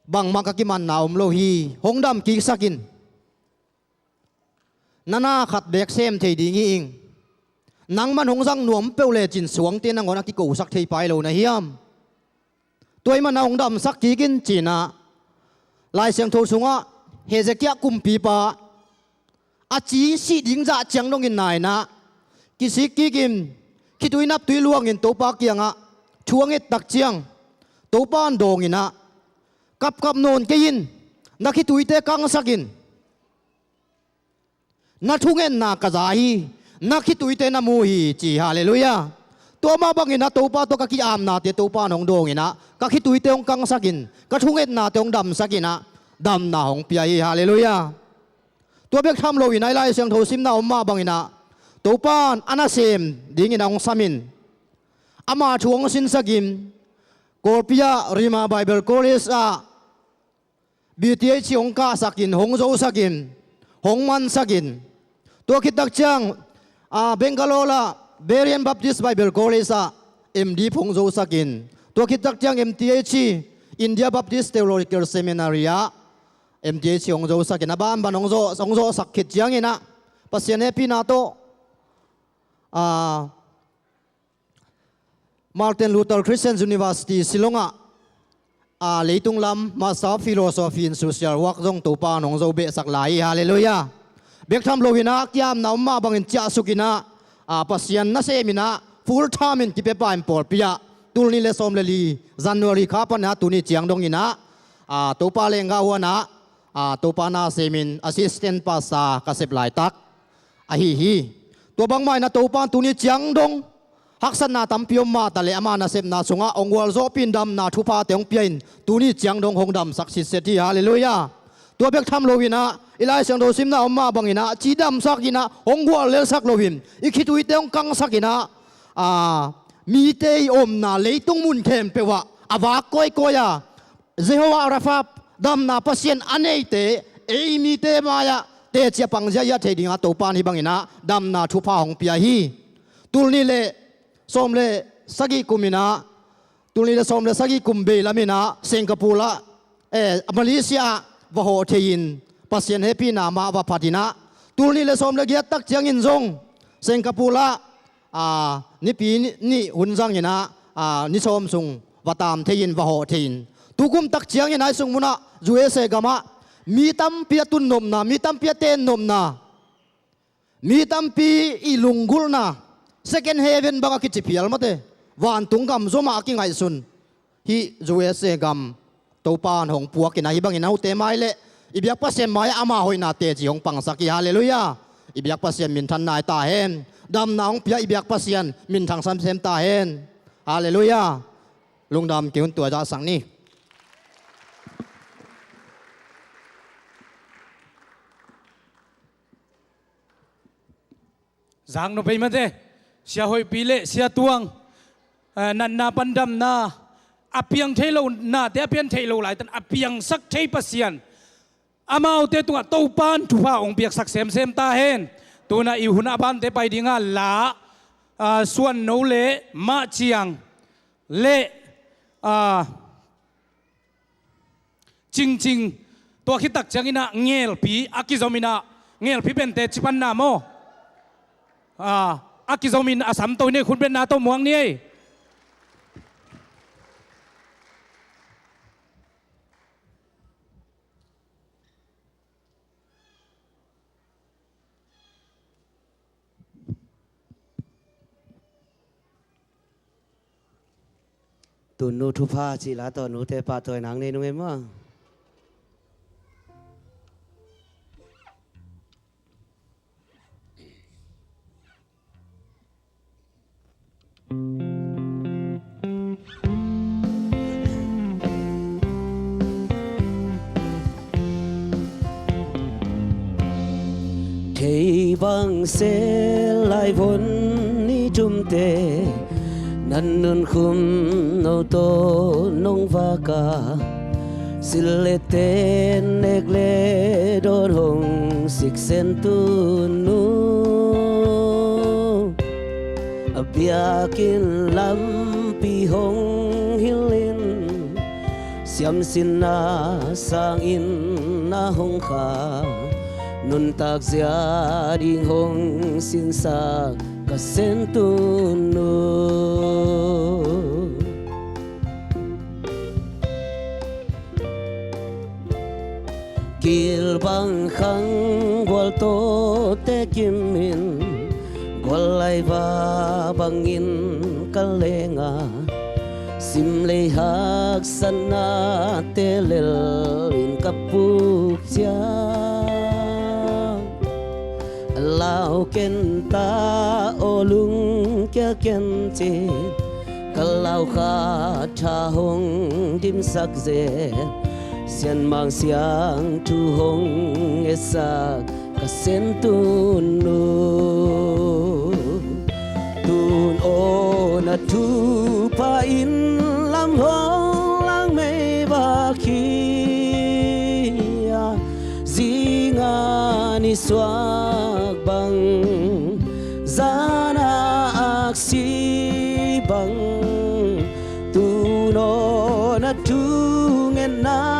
bangmah ka kimanna om lo hi, hong dam kiksak in. Na na khat beek sem thei ding hi ing. Nangman hong zang nuam peuh lecin suangte nangawn a kikosak thei pai lo na hiam? Tua ahih manin ah hong damsak kik in, ci in ah Lai Siangtho sungah Hezekiah kumpipa a ci sih ding zah ciang dongin na in ah kisik kik in, khitui naptui luangin Topa kiangah thu a nget tak ciang, Topa in dawng in ah, kapkap nawn kei in, na khituite kangsak in. Na thungetna ka za hi, na khituite na mu hi, ci. Halleluiah. Tua mah bangin ah Topa tawh ka ki-apnate Topa in hong dawng in ah, ka khituite hong kangsak in, ka thungetnate hong damsak in ah, damna hong pia hi. Halleluiah. Tua bek tham lo in ah i Lai Siangtho simna om mah bangin ah, Topa in a nasem dingin ah hong sam in, ama thu hong sinsak in, Kawlpi ah Rima Bible College ah B T H hong kahsak in, hong zosak in, hong mansak in. Tua khit tak ciang, a, Bangalore ah Berean Baptist Bible College ah M D hong zosak in. Tua khit tak ciang M T H, India Baptist Theological Seminary ah M T H hong zosak in. A banban hong zo, hong zosak khit ciangin ah, Pasian hehpihna tawh, a, Martin Luther Christian University Shillong ah, a, leitung lam Master of Philosophy in Social Work zong Topa in hong zo behsak lai hi. Halleluiah. Bek tham lo in ah, ki-apna om mah bangin ciahsuk in ah, a, Pasian nasem in ah, full time in kipia pa in pawlpi ah, tul nih le sawm le li January kha pan ah tuni ciang dong in ah, a, Topa lenggah huan ah, a, Topa nasem in assistant pastor ka sep laitak ahi hi. Tua bangmah in ah Topa in tuni ciang dong haksatna tampi om mah ta leh, ama nasepna sungah hong gualzawhpih in, damna thuphate hong pia in, tuni ciang dong hong damsak sitset hi. Halleluiah. Tua bek tham lo in ah, i Lai Siangtho simna om mah bangin ah, ci damsak in ah hong guallelsak lo in, i khituite hong kangsak in ah, a, mite i omna leitung mun khempeuh ah a vak kawikawi a, Jehovah Rapha, damna Pasian a neite, ei mite mai-ah teci a pangzia i hiat theih dingah Topa in hih bangin ah damna thupha hong pia hi. Tul nih le sawm le sagih kum in ah, tul nih le sawm le sagih kum bei lam in ah Singapore ah eh, Malaysia ah va hawh thei-in Pasian hehpihna mah va phat in ah, tul nih le sawm le giat tak ciangin zong Singapore ah, ah, Nipi nih, nih hun zangin ah, ah, ni sawm sung va taam thei-in va hawh thei-in, tukum tak ciangin ah hih sung munah U S A gamah mi tampi a tun nopna, mi tampi a ten nopna, mi tampi i lunggulhna, second heaven bang a kici phial mate, vantung gam zomah a kingaihsun hih U S A gam Topa in hong puak in ah, hih bangin a note mai le i biak Pasian mai-ah ama hoihna teci hong pangsak hi. Halleluiah. I biak Pasian minthanna hi ta hen. Damna hong pia i biak Pasian minthang semsem ta hen. Halleluiah. Lungdam kei un, tua zahsak ni. Zang nop ei mate, Sia Hoihpi le Sia Tuang, eh, natna pan damna a piang thei lo, nate a piang thei lo laitan a piangsak thei Pasian, amaute tungah Topa in thupha hong piaksak semsem ta hen. Tuna i hun a bante pai dinga la, ah, Suan No le Mah Ciang le, ah, Cingcing, tua khit tak ciangin ah Ngelpi a kizom in ah, Ngelpi pente ci pan na maw? Ah, a kizom in a sam to ni, khut beng na to muang ni ei. Tun nu thupha cih la tawh nute pahtawi nang nei nung ei maw? Thei bang sel lai von ni tumte, nan nunkhum no tawh nong vak a, sil le ten nek le dawn hong sik sen tun nu. A biakinn lampi hong hilh in, siamsinna sanginn a hong kha, nuntak zia ding hong sinsak ka sen tun nu. Gil bang khang gual tawh tekim in, gual laiva bangin ka leng a, sim lei haksatna telel in ka puk ciang, lau ken ta aw, lungkia ken cin, ka lau kha tha hong dimsak zel, Sianmang Siangtho hong etsak ka sen tun nu. Tun aw, na thupha in lam hong lang mei bak hi a, zinga nisuak bang, zana aksi bang, tun aw, na thungetna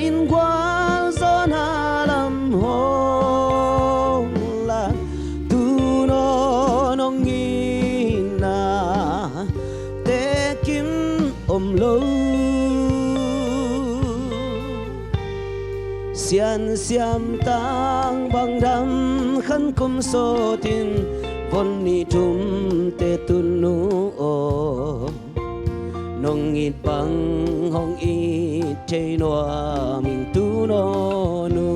in gualzawhna lam hong lang, tun aw, nong itna tekim om lo. Siansiam tang bang dam khan kum sawtin, von ni tumte tun nu aw, nong it bang hong it thei nuam ing tun aw nu.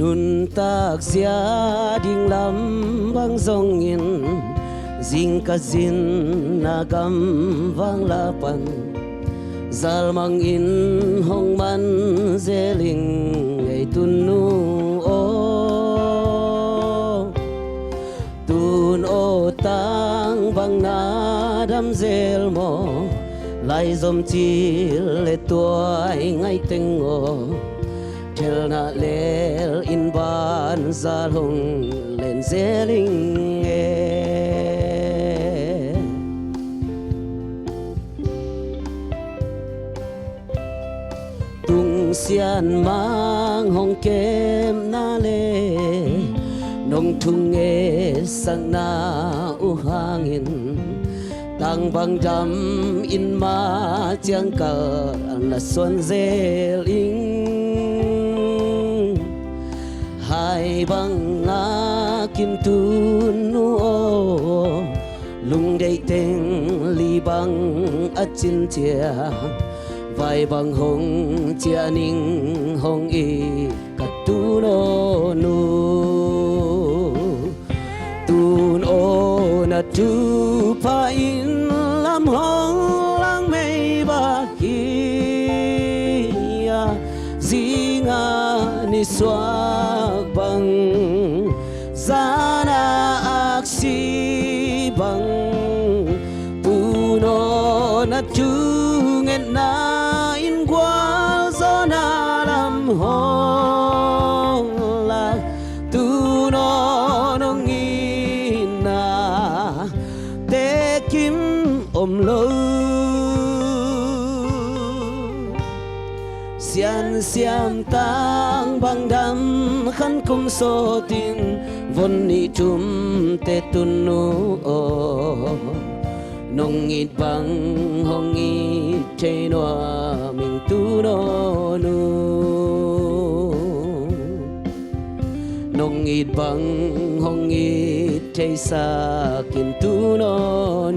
Nuntak zia ding lam bang zongin, zingkal zin a gamvang la pan, zalmang in hong man zel ing ei Tunu aw. Tun aw, tang bang na dam zel maw? Laizom cil le tuai ngaih teng aw, thelna lel in banzal hong len zel ing e. Tung Sian Mang hong kepna le nong thungetsak na uh hangin, tang bang dam in mah ciang kal na suan zel ing. Hai bang a kim Tunu aw, lungdeih teng li bang a cin ciang, vai bang hong ciah ning hong it ka Tunu aw. Tun aw, na thupha in lam hong lang mei bak hi a, zinga nisuak bang, zana aksi bang, Tunu aw, na thungetna in gualzawhna lam hong lak, Tunu aw, nong itna te kim om lo. Siansiam tang bang dam khan kum sawtin, von nih thum te Tunu aw, nong it bang hong it thei nuam ing Tunu aw. Nong it bang hong it theisak in Tunu aw.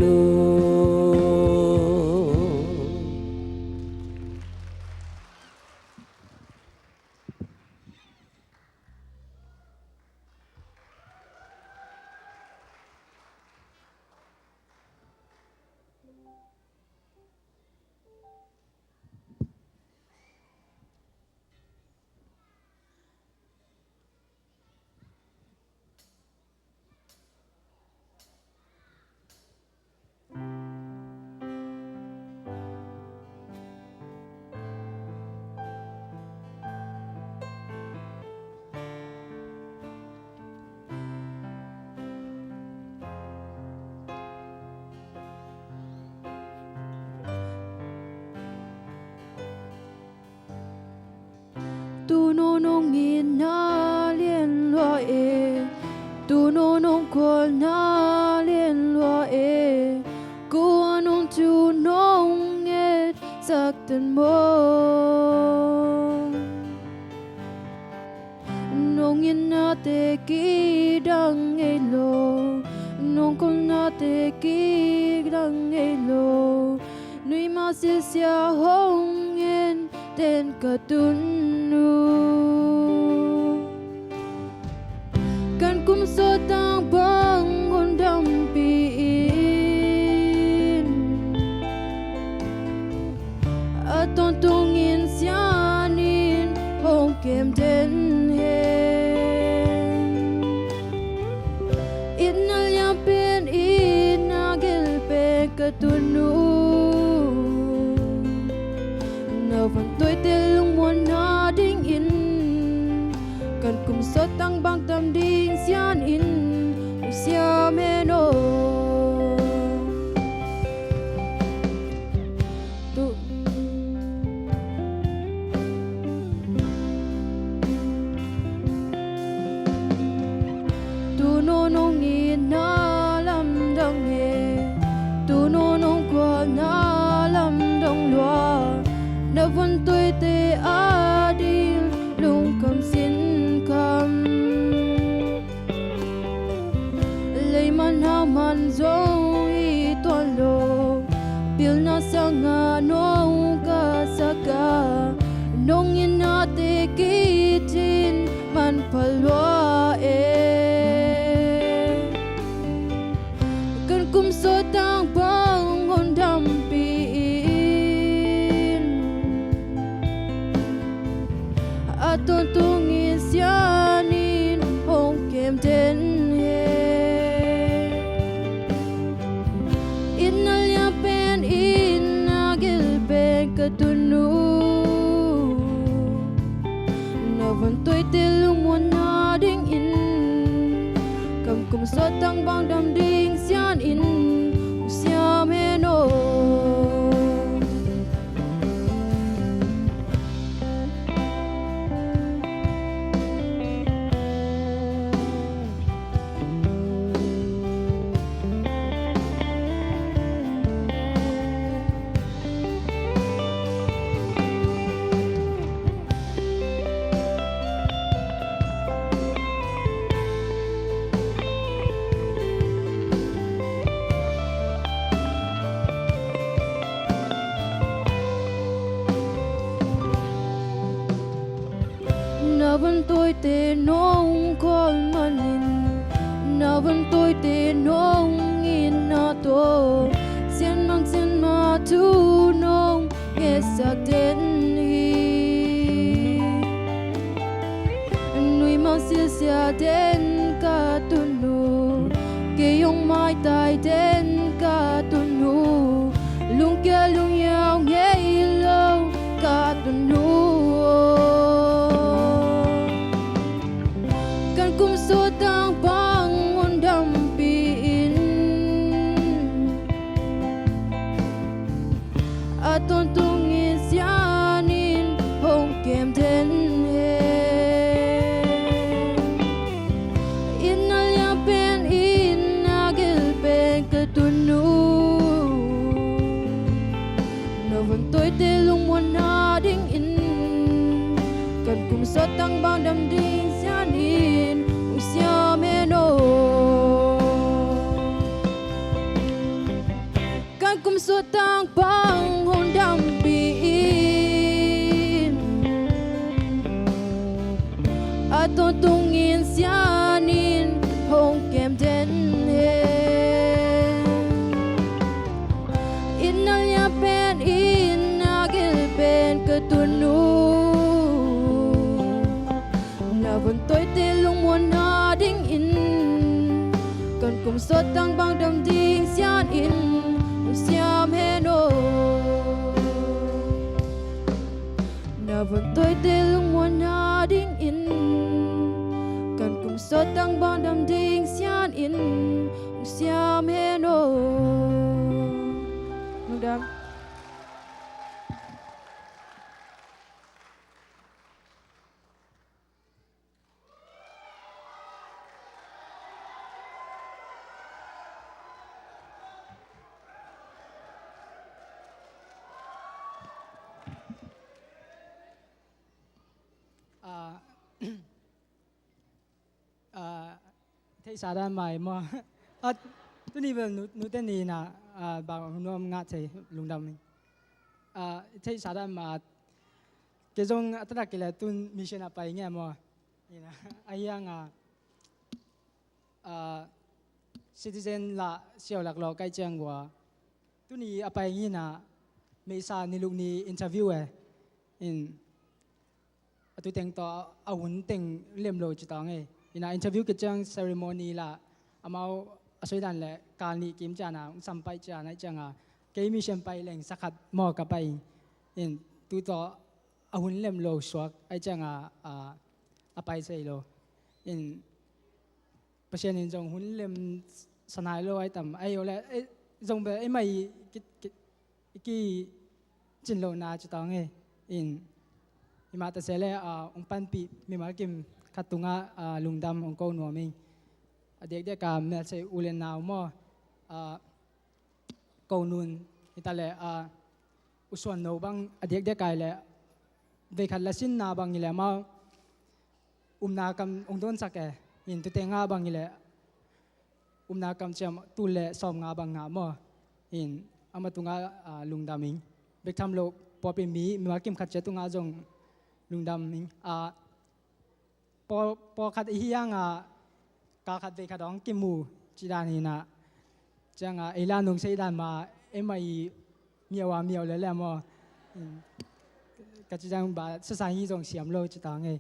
Tunu aw, nong itna lian lua e, Tunu aw, nong khualna lian lua e, kua nong thu nong ngetsak tan maw? Nong itnate kidang ngei lo, nong khualnate kidang ngei lo, nuima silsia hong en ten ka Tunu aw. Kan kum sawt tang bang hong dampih in, a tawntungin Sian in hong kem den hen. Itna lianpen, itna gelpen ka Tunu aw, na vantawite lungmuanna dingin, kan kum sawt tang bang dam ding Sian in hong siam hen aw. Tu- Tunu aw, nong itna lamdang e, Tunu aw, nong khualna lamdang lua, na vantawite ading lungkham sinkham. Leiman hauman zong hi tuan lo, pilna sangah nong kaisak a, nong itnate kitin manpha Tunu na vun tuite lungmuanna dingin, kan kum suat tang bang dam ding sian in, siam hen aw. Na vun tuite nong kol manin, na vun tuite nong in na to, sian mang sian ma thu nong ngetsak den hi. Nui mang silsia den ka tunu, kei hong maitai den ka tunu, lungkia lunghiau ngei lo ka tunu. Kan kum suat tang bang hun dampi in, a tawntung in sian in hong kem den hen. Inn a lian pen, inn a gil pen ka tunu, na vun tuite lungmuanna dingin, kan kum suat tang bang dam ding sian in, hong siam hen aw. Kan kum suat tang bang hun dampi in, a tawntung in sian in hong kem den hen. Inn a lian pen, inn a gil pen ka tunu, na vun tuite lungmuanna dingin, kan kum suat tang bang dam ding sian in, hong siam hen aw. Na vun tuite lungmuanna dingin, kan kum suat tang bang dam ding sian in, hong siam hen aw. Lungdam. Ah, ah, theihsa dan mai maw? Ah, tuni bel nu, nute ni na, ah, bang nuam ngah thei lungdam. Ah, theihsa dan ma, kei zong a tatak kile tun mission a pai nge maw? Ina, a hiang a, ah, citizen la siau lak lo kai ciang gua. Tuni a pai ngina, meisa niluk ni interview e. In, a tu teng tawh a hun teng lem lo ci tawng e. Ina interview kiciang ceremony la, amau a soi dan le kal nih kim ciana, sampai ciana cianga, kei mission pai leng sakhat maw ka pai. In, tu tawh a hun lem lo suak, ai cianga, a, a pai sei lo. In, Pasian in zong hun lem sanai lo ai tam. Ai ole, eh, zong be, eh, mai ki, ki, ki cin lo na ci tawng e. In, i mah ta se le, ah, ong panpih, mimal kim khat tunga, ah, lungdam ong ko nuam ing. A diakdiak a mel sei u le nau maw, ah, ko nun, hi ta le, ah, u suan no bang, a diakdiak ai le, veikhat la sinna bang hi le mau, umna kam ong donsak e, in tute nga bang hi le, umna kam ciam tul le sawm nga bang nga maw. In ama tunga, ah, lungdam ing. Bek tham lo pawlpi mi, mimal kim khat cia tunga zong lungdam ing. Ah, pawl, pawlkhat i hiang a, kal khat vei khat hong kimu, ci dan hi na. Ciang a, ei la nung sei dan ma, ei ma i miau a miau le le maw. Ka ci dan ba, sasa hi zong siam lo ci tang e.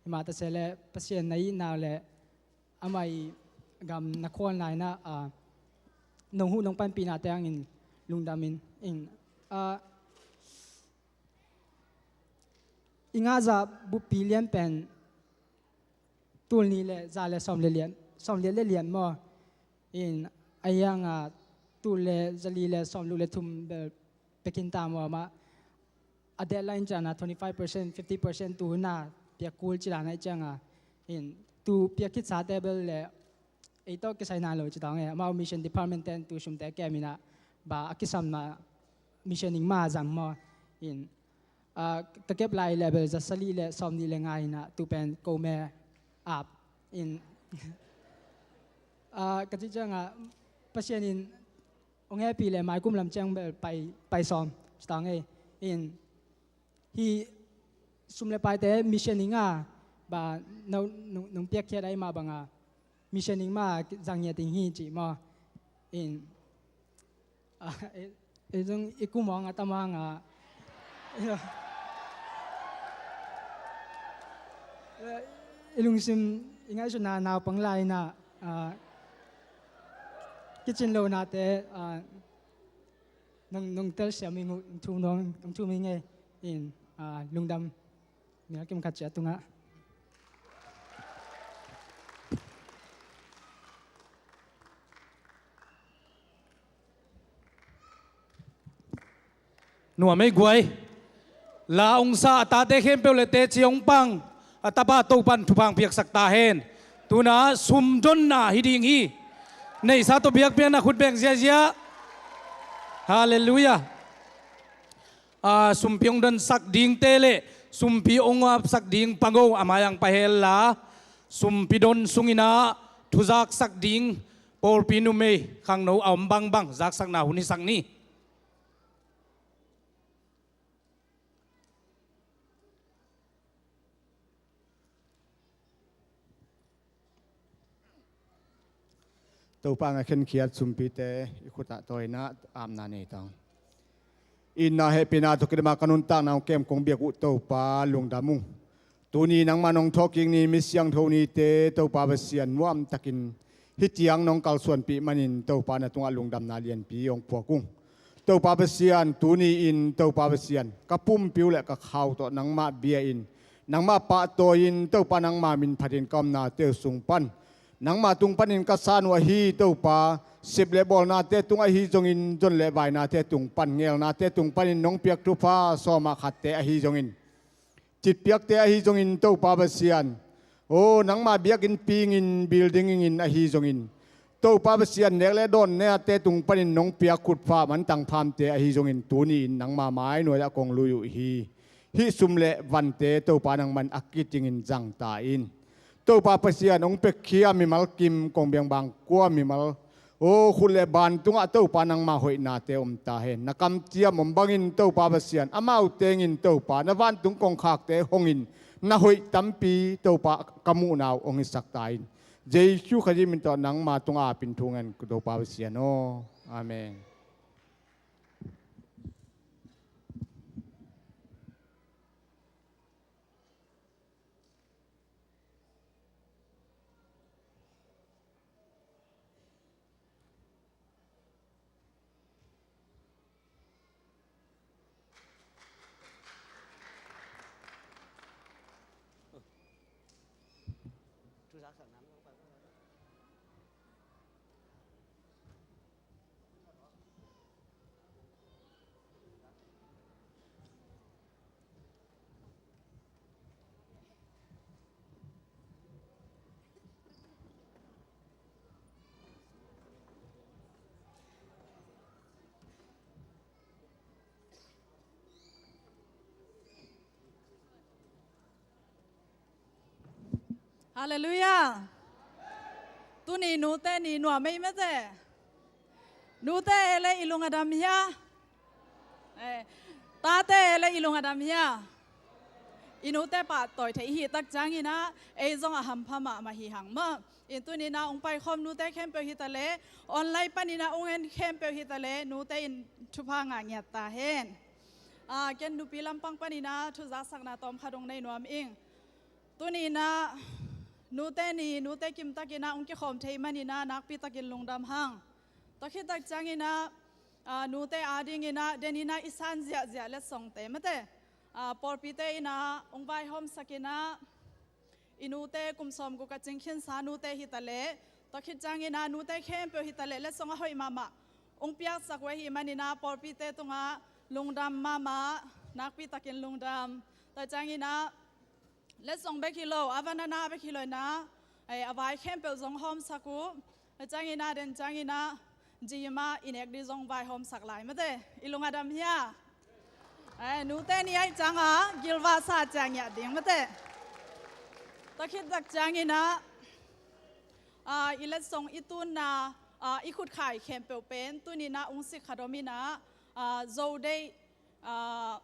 Hi ma ta se le, Pasian na i nau le, amah i gam na khual nai na, a, nong hu nong panpih na te angin lungdam in, in, a, i ngahzah buppi lian pen tul nih le za le sawm le lian, sawm lian le lian maw? In a hiang a tul le zali le sawm luk le thum bel pia khin ta maw? Amah a deadline ciang a twenty five percent, fifty percent tu hun a piak kul ci dan ahih ciang a, in tu piak khit sate bel le ei tawh kisai na lo ci tawh nge, amau mission department ten tu sumte kem in a, ba a kisam na mission ing ma zang maw? In, ah, ka kep lai le bel za sali le sawm nih le nga in a, tu pen ko me ap in, ah, ka ci ciang a, Pasian in hong hehpih le mai kum lam ciang bel pai, pai sawm ci tawh nge. In, hih sum le paite mission ing a, ba, nong, nong, nong piakkhiat ahih mah bang a mission ing mah zang ngiat ding hi ci maw? In, ah, ei, ei zong i kum hong a tam hang a, i lungsim i ngaihsutna naupang lai in a, ah, kicin lohnate, ah, nong, nong telsiam ing uh, nong thum nong, nong thum ing e. In, ah, lungdam. Mial kim khat ciat tungah. Nuam ei guai. La ungsa a tate khempeuh le teci hong pang a tapa Topan thupha piaksak ta hen. Tuna sumdonna hi ding hi. Neihsa tawh biakpiakna khut beng ziazia. Halleluiah. A, sumpi hong donsak dingte le sumpi hong apsak ding pango a mai-ang pahel la, sumpi don sungin a thuzaksak ding pawlpi numei khangno a om bangbang zaksakna hun hisak ni. Topa a khenkhiat sumpite i khutah tawina apna nei tang. Itna hehpihna tawh kidama ka nuntakna hong kem kong biak uh Topa lungdam ung. Tuni nangmah nong thawhkik ni, mi siangtho nite Topa Pasian nuamtakin hih ciang nong kalsuanpih manin Topa na tungah lungdamna lianpi hong puak ung. Topa Pasian, tuni-in Topa Pasian, ka pumpi uh le ka khau tawh nangmah bia-in, nangmah pahtawi-in Topa nangma min phatin ka omnate uh sung pan, nangma tung panin ka san uh ahi Topa, sep le bawlnate tung ahi zongin, zon le vainate tung pan, ngelnate tung panin nong piak thupha sawma khatte ahi zongin, citpiakte ahi zongin Topa Pasian, aw, nangma biakinn pingin, building ingin ahi zongin, Topa Pasian, nek le dawn nate tung panin nong piak khutpha mantang phamte ahi zongin, tuni-in nangma mai nuai-ah kong lui uh hi. Hih sum le vante Topa nangman a kitingin zang ta in. Topa Pasian hong piakhia mimal kim kong biangbang kua mimal, aw, khut le ban tungah Topa nangma hoihnate om ta hen. Na kamciam om bangin Topa Pasian, amau tengin Topa na vantung kongkhakte hongin, na hoih tampi Topa ka muhna uh hong hisak ta in. Jesu Khazih min tawh nangma tungah apin thu ngen Topa Pasian aw. Amen. Halleluiah. Tuni nute ni nuam ei mete. Nute e le i lung a dam hia? Eh, tate e le i lung a dam hia? I nute pahtawi thei i hih tak ciangin ah ei zong a hampha mahmah hi hang maw. In tuni-in ah hong paikhawm nute khempeuh hi ta le, online panin ah hong en khempeuh hi ta le, nute in thupha ngah ngiat ta hen. Ah, ken nupi lampang panin ah thu zaksakna tawm khat hong nei nuam ing. Tuni-in ah nute ni, nute kimtakin ah hong kikhawm thei manin ah nakpi takin lungdam hang. Tua khit tak ciangin ah, ah, nute adingin ah, den in ah i san ziahziah letsongte mate. Ah, pawlpite in ah hong vaihawmsak in ah, i nute kum sawmguk a cing khinsa nute hi ta leh, tua khit ciangin ah nute khempeuh hi ta leh, letsong a hoih mahmah hong piaksak uh ahih manin ah pawlpite tungah lungdam mahmah, nakpi takin lungdam. Tua ciangin ah letsong bek hi lo, a van a na bek hi lo in ah, eh, a vai khempeuh zong hawmsak uh. Tua ciangin ah, den ciangin ah, gym ah i nek ding zong vaihawmsak lai mate. I lung a dam hia? Eh, nute ni ahih ciangah gilvahsa ciang ngiat ding mate. Tua khit tak ciangin ah, ah, i letsong i tunna, ah, i khutkhai khempeuh pen tuni in ah hong sik khat om in ah, ah, Zo deih, ah,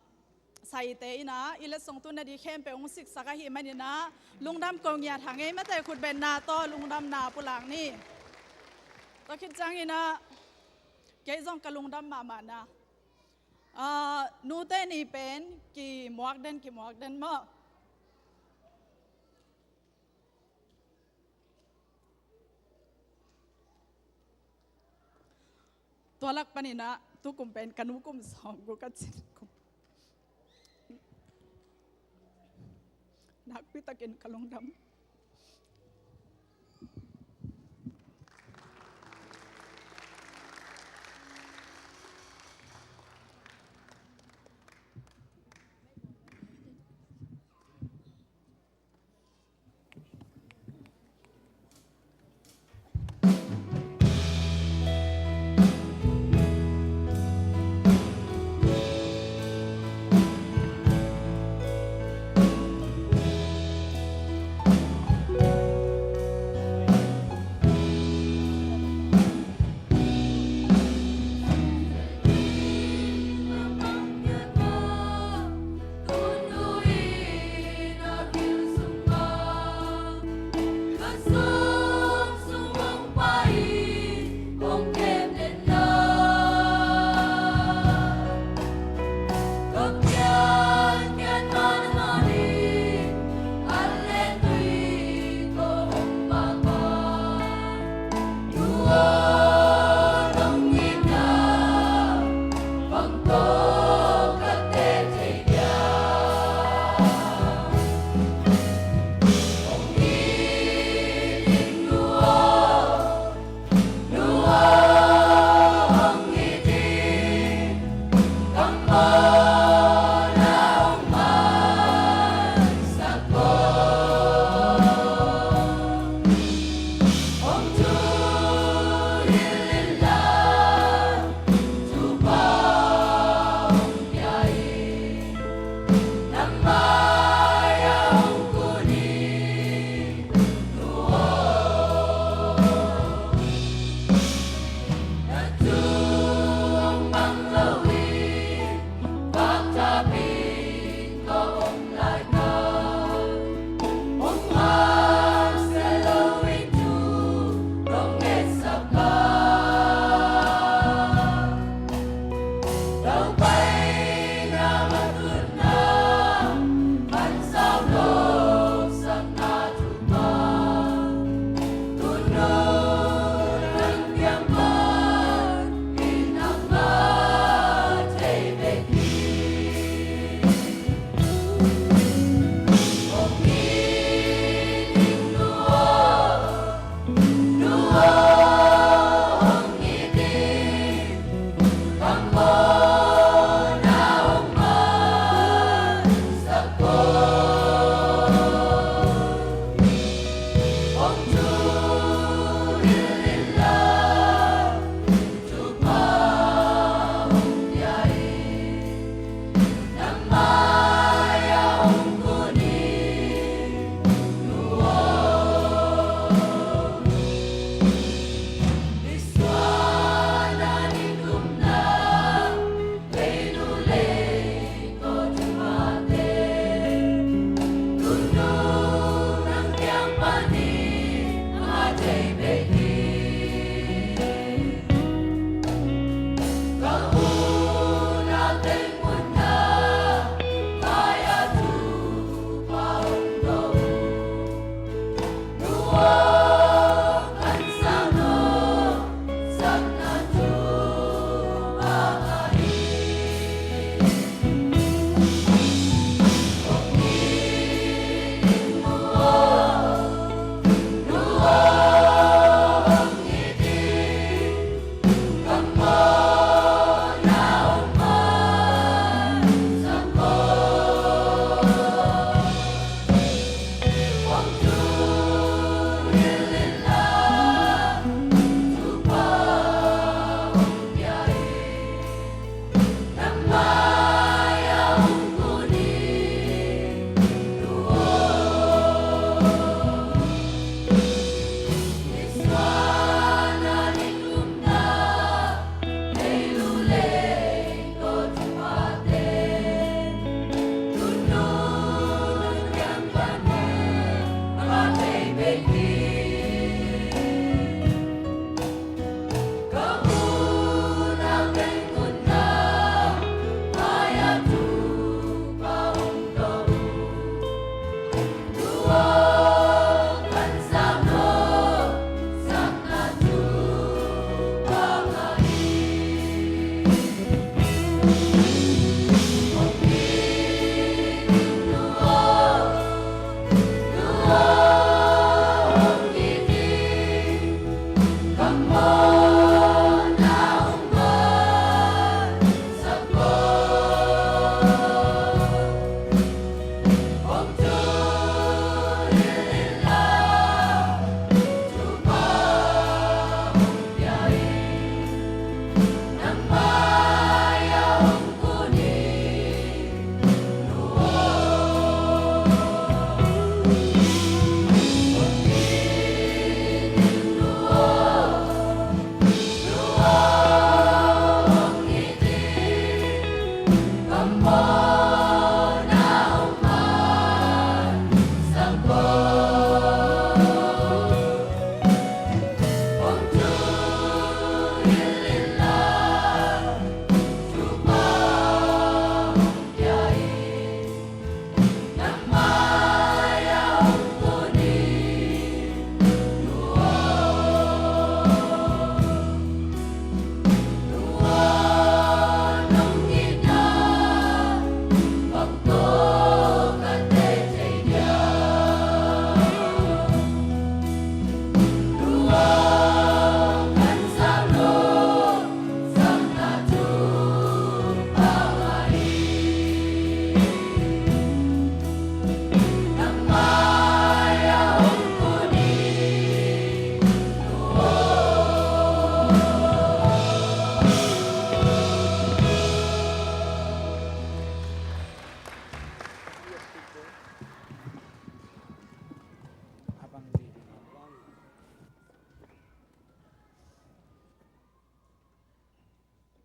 saite in ah i letsong tunna ding khempeuh hong siksak ahih manin ah lungdam ko ngiat hang ei mate. Khutbetna tawh lungdamna pulak ni. Tua khit ciangin ah kei zong ka lungdam mahmahna, ah, nute ni pen kimuak den, kimuak den maw. Tua lak panin ah tukum pen ka nu kum sawmguk a cin kum. Nakpi takin ka lungdam.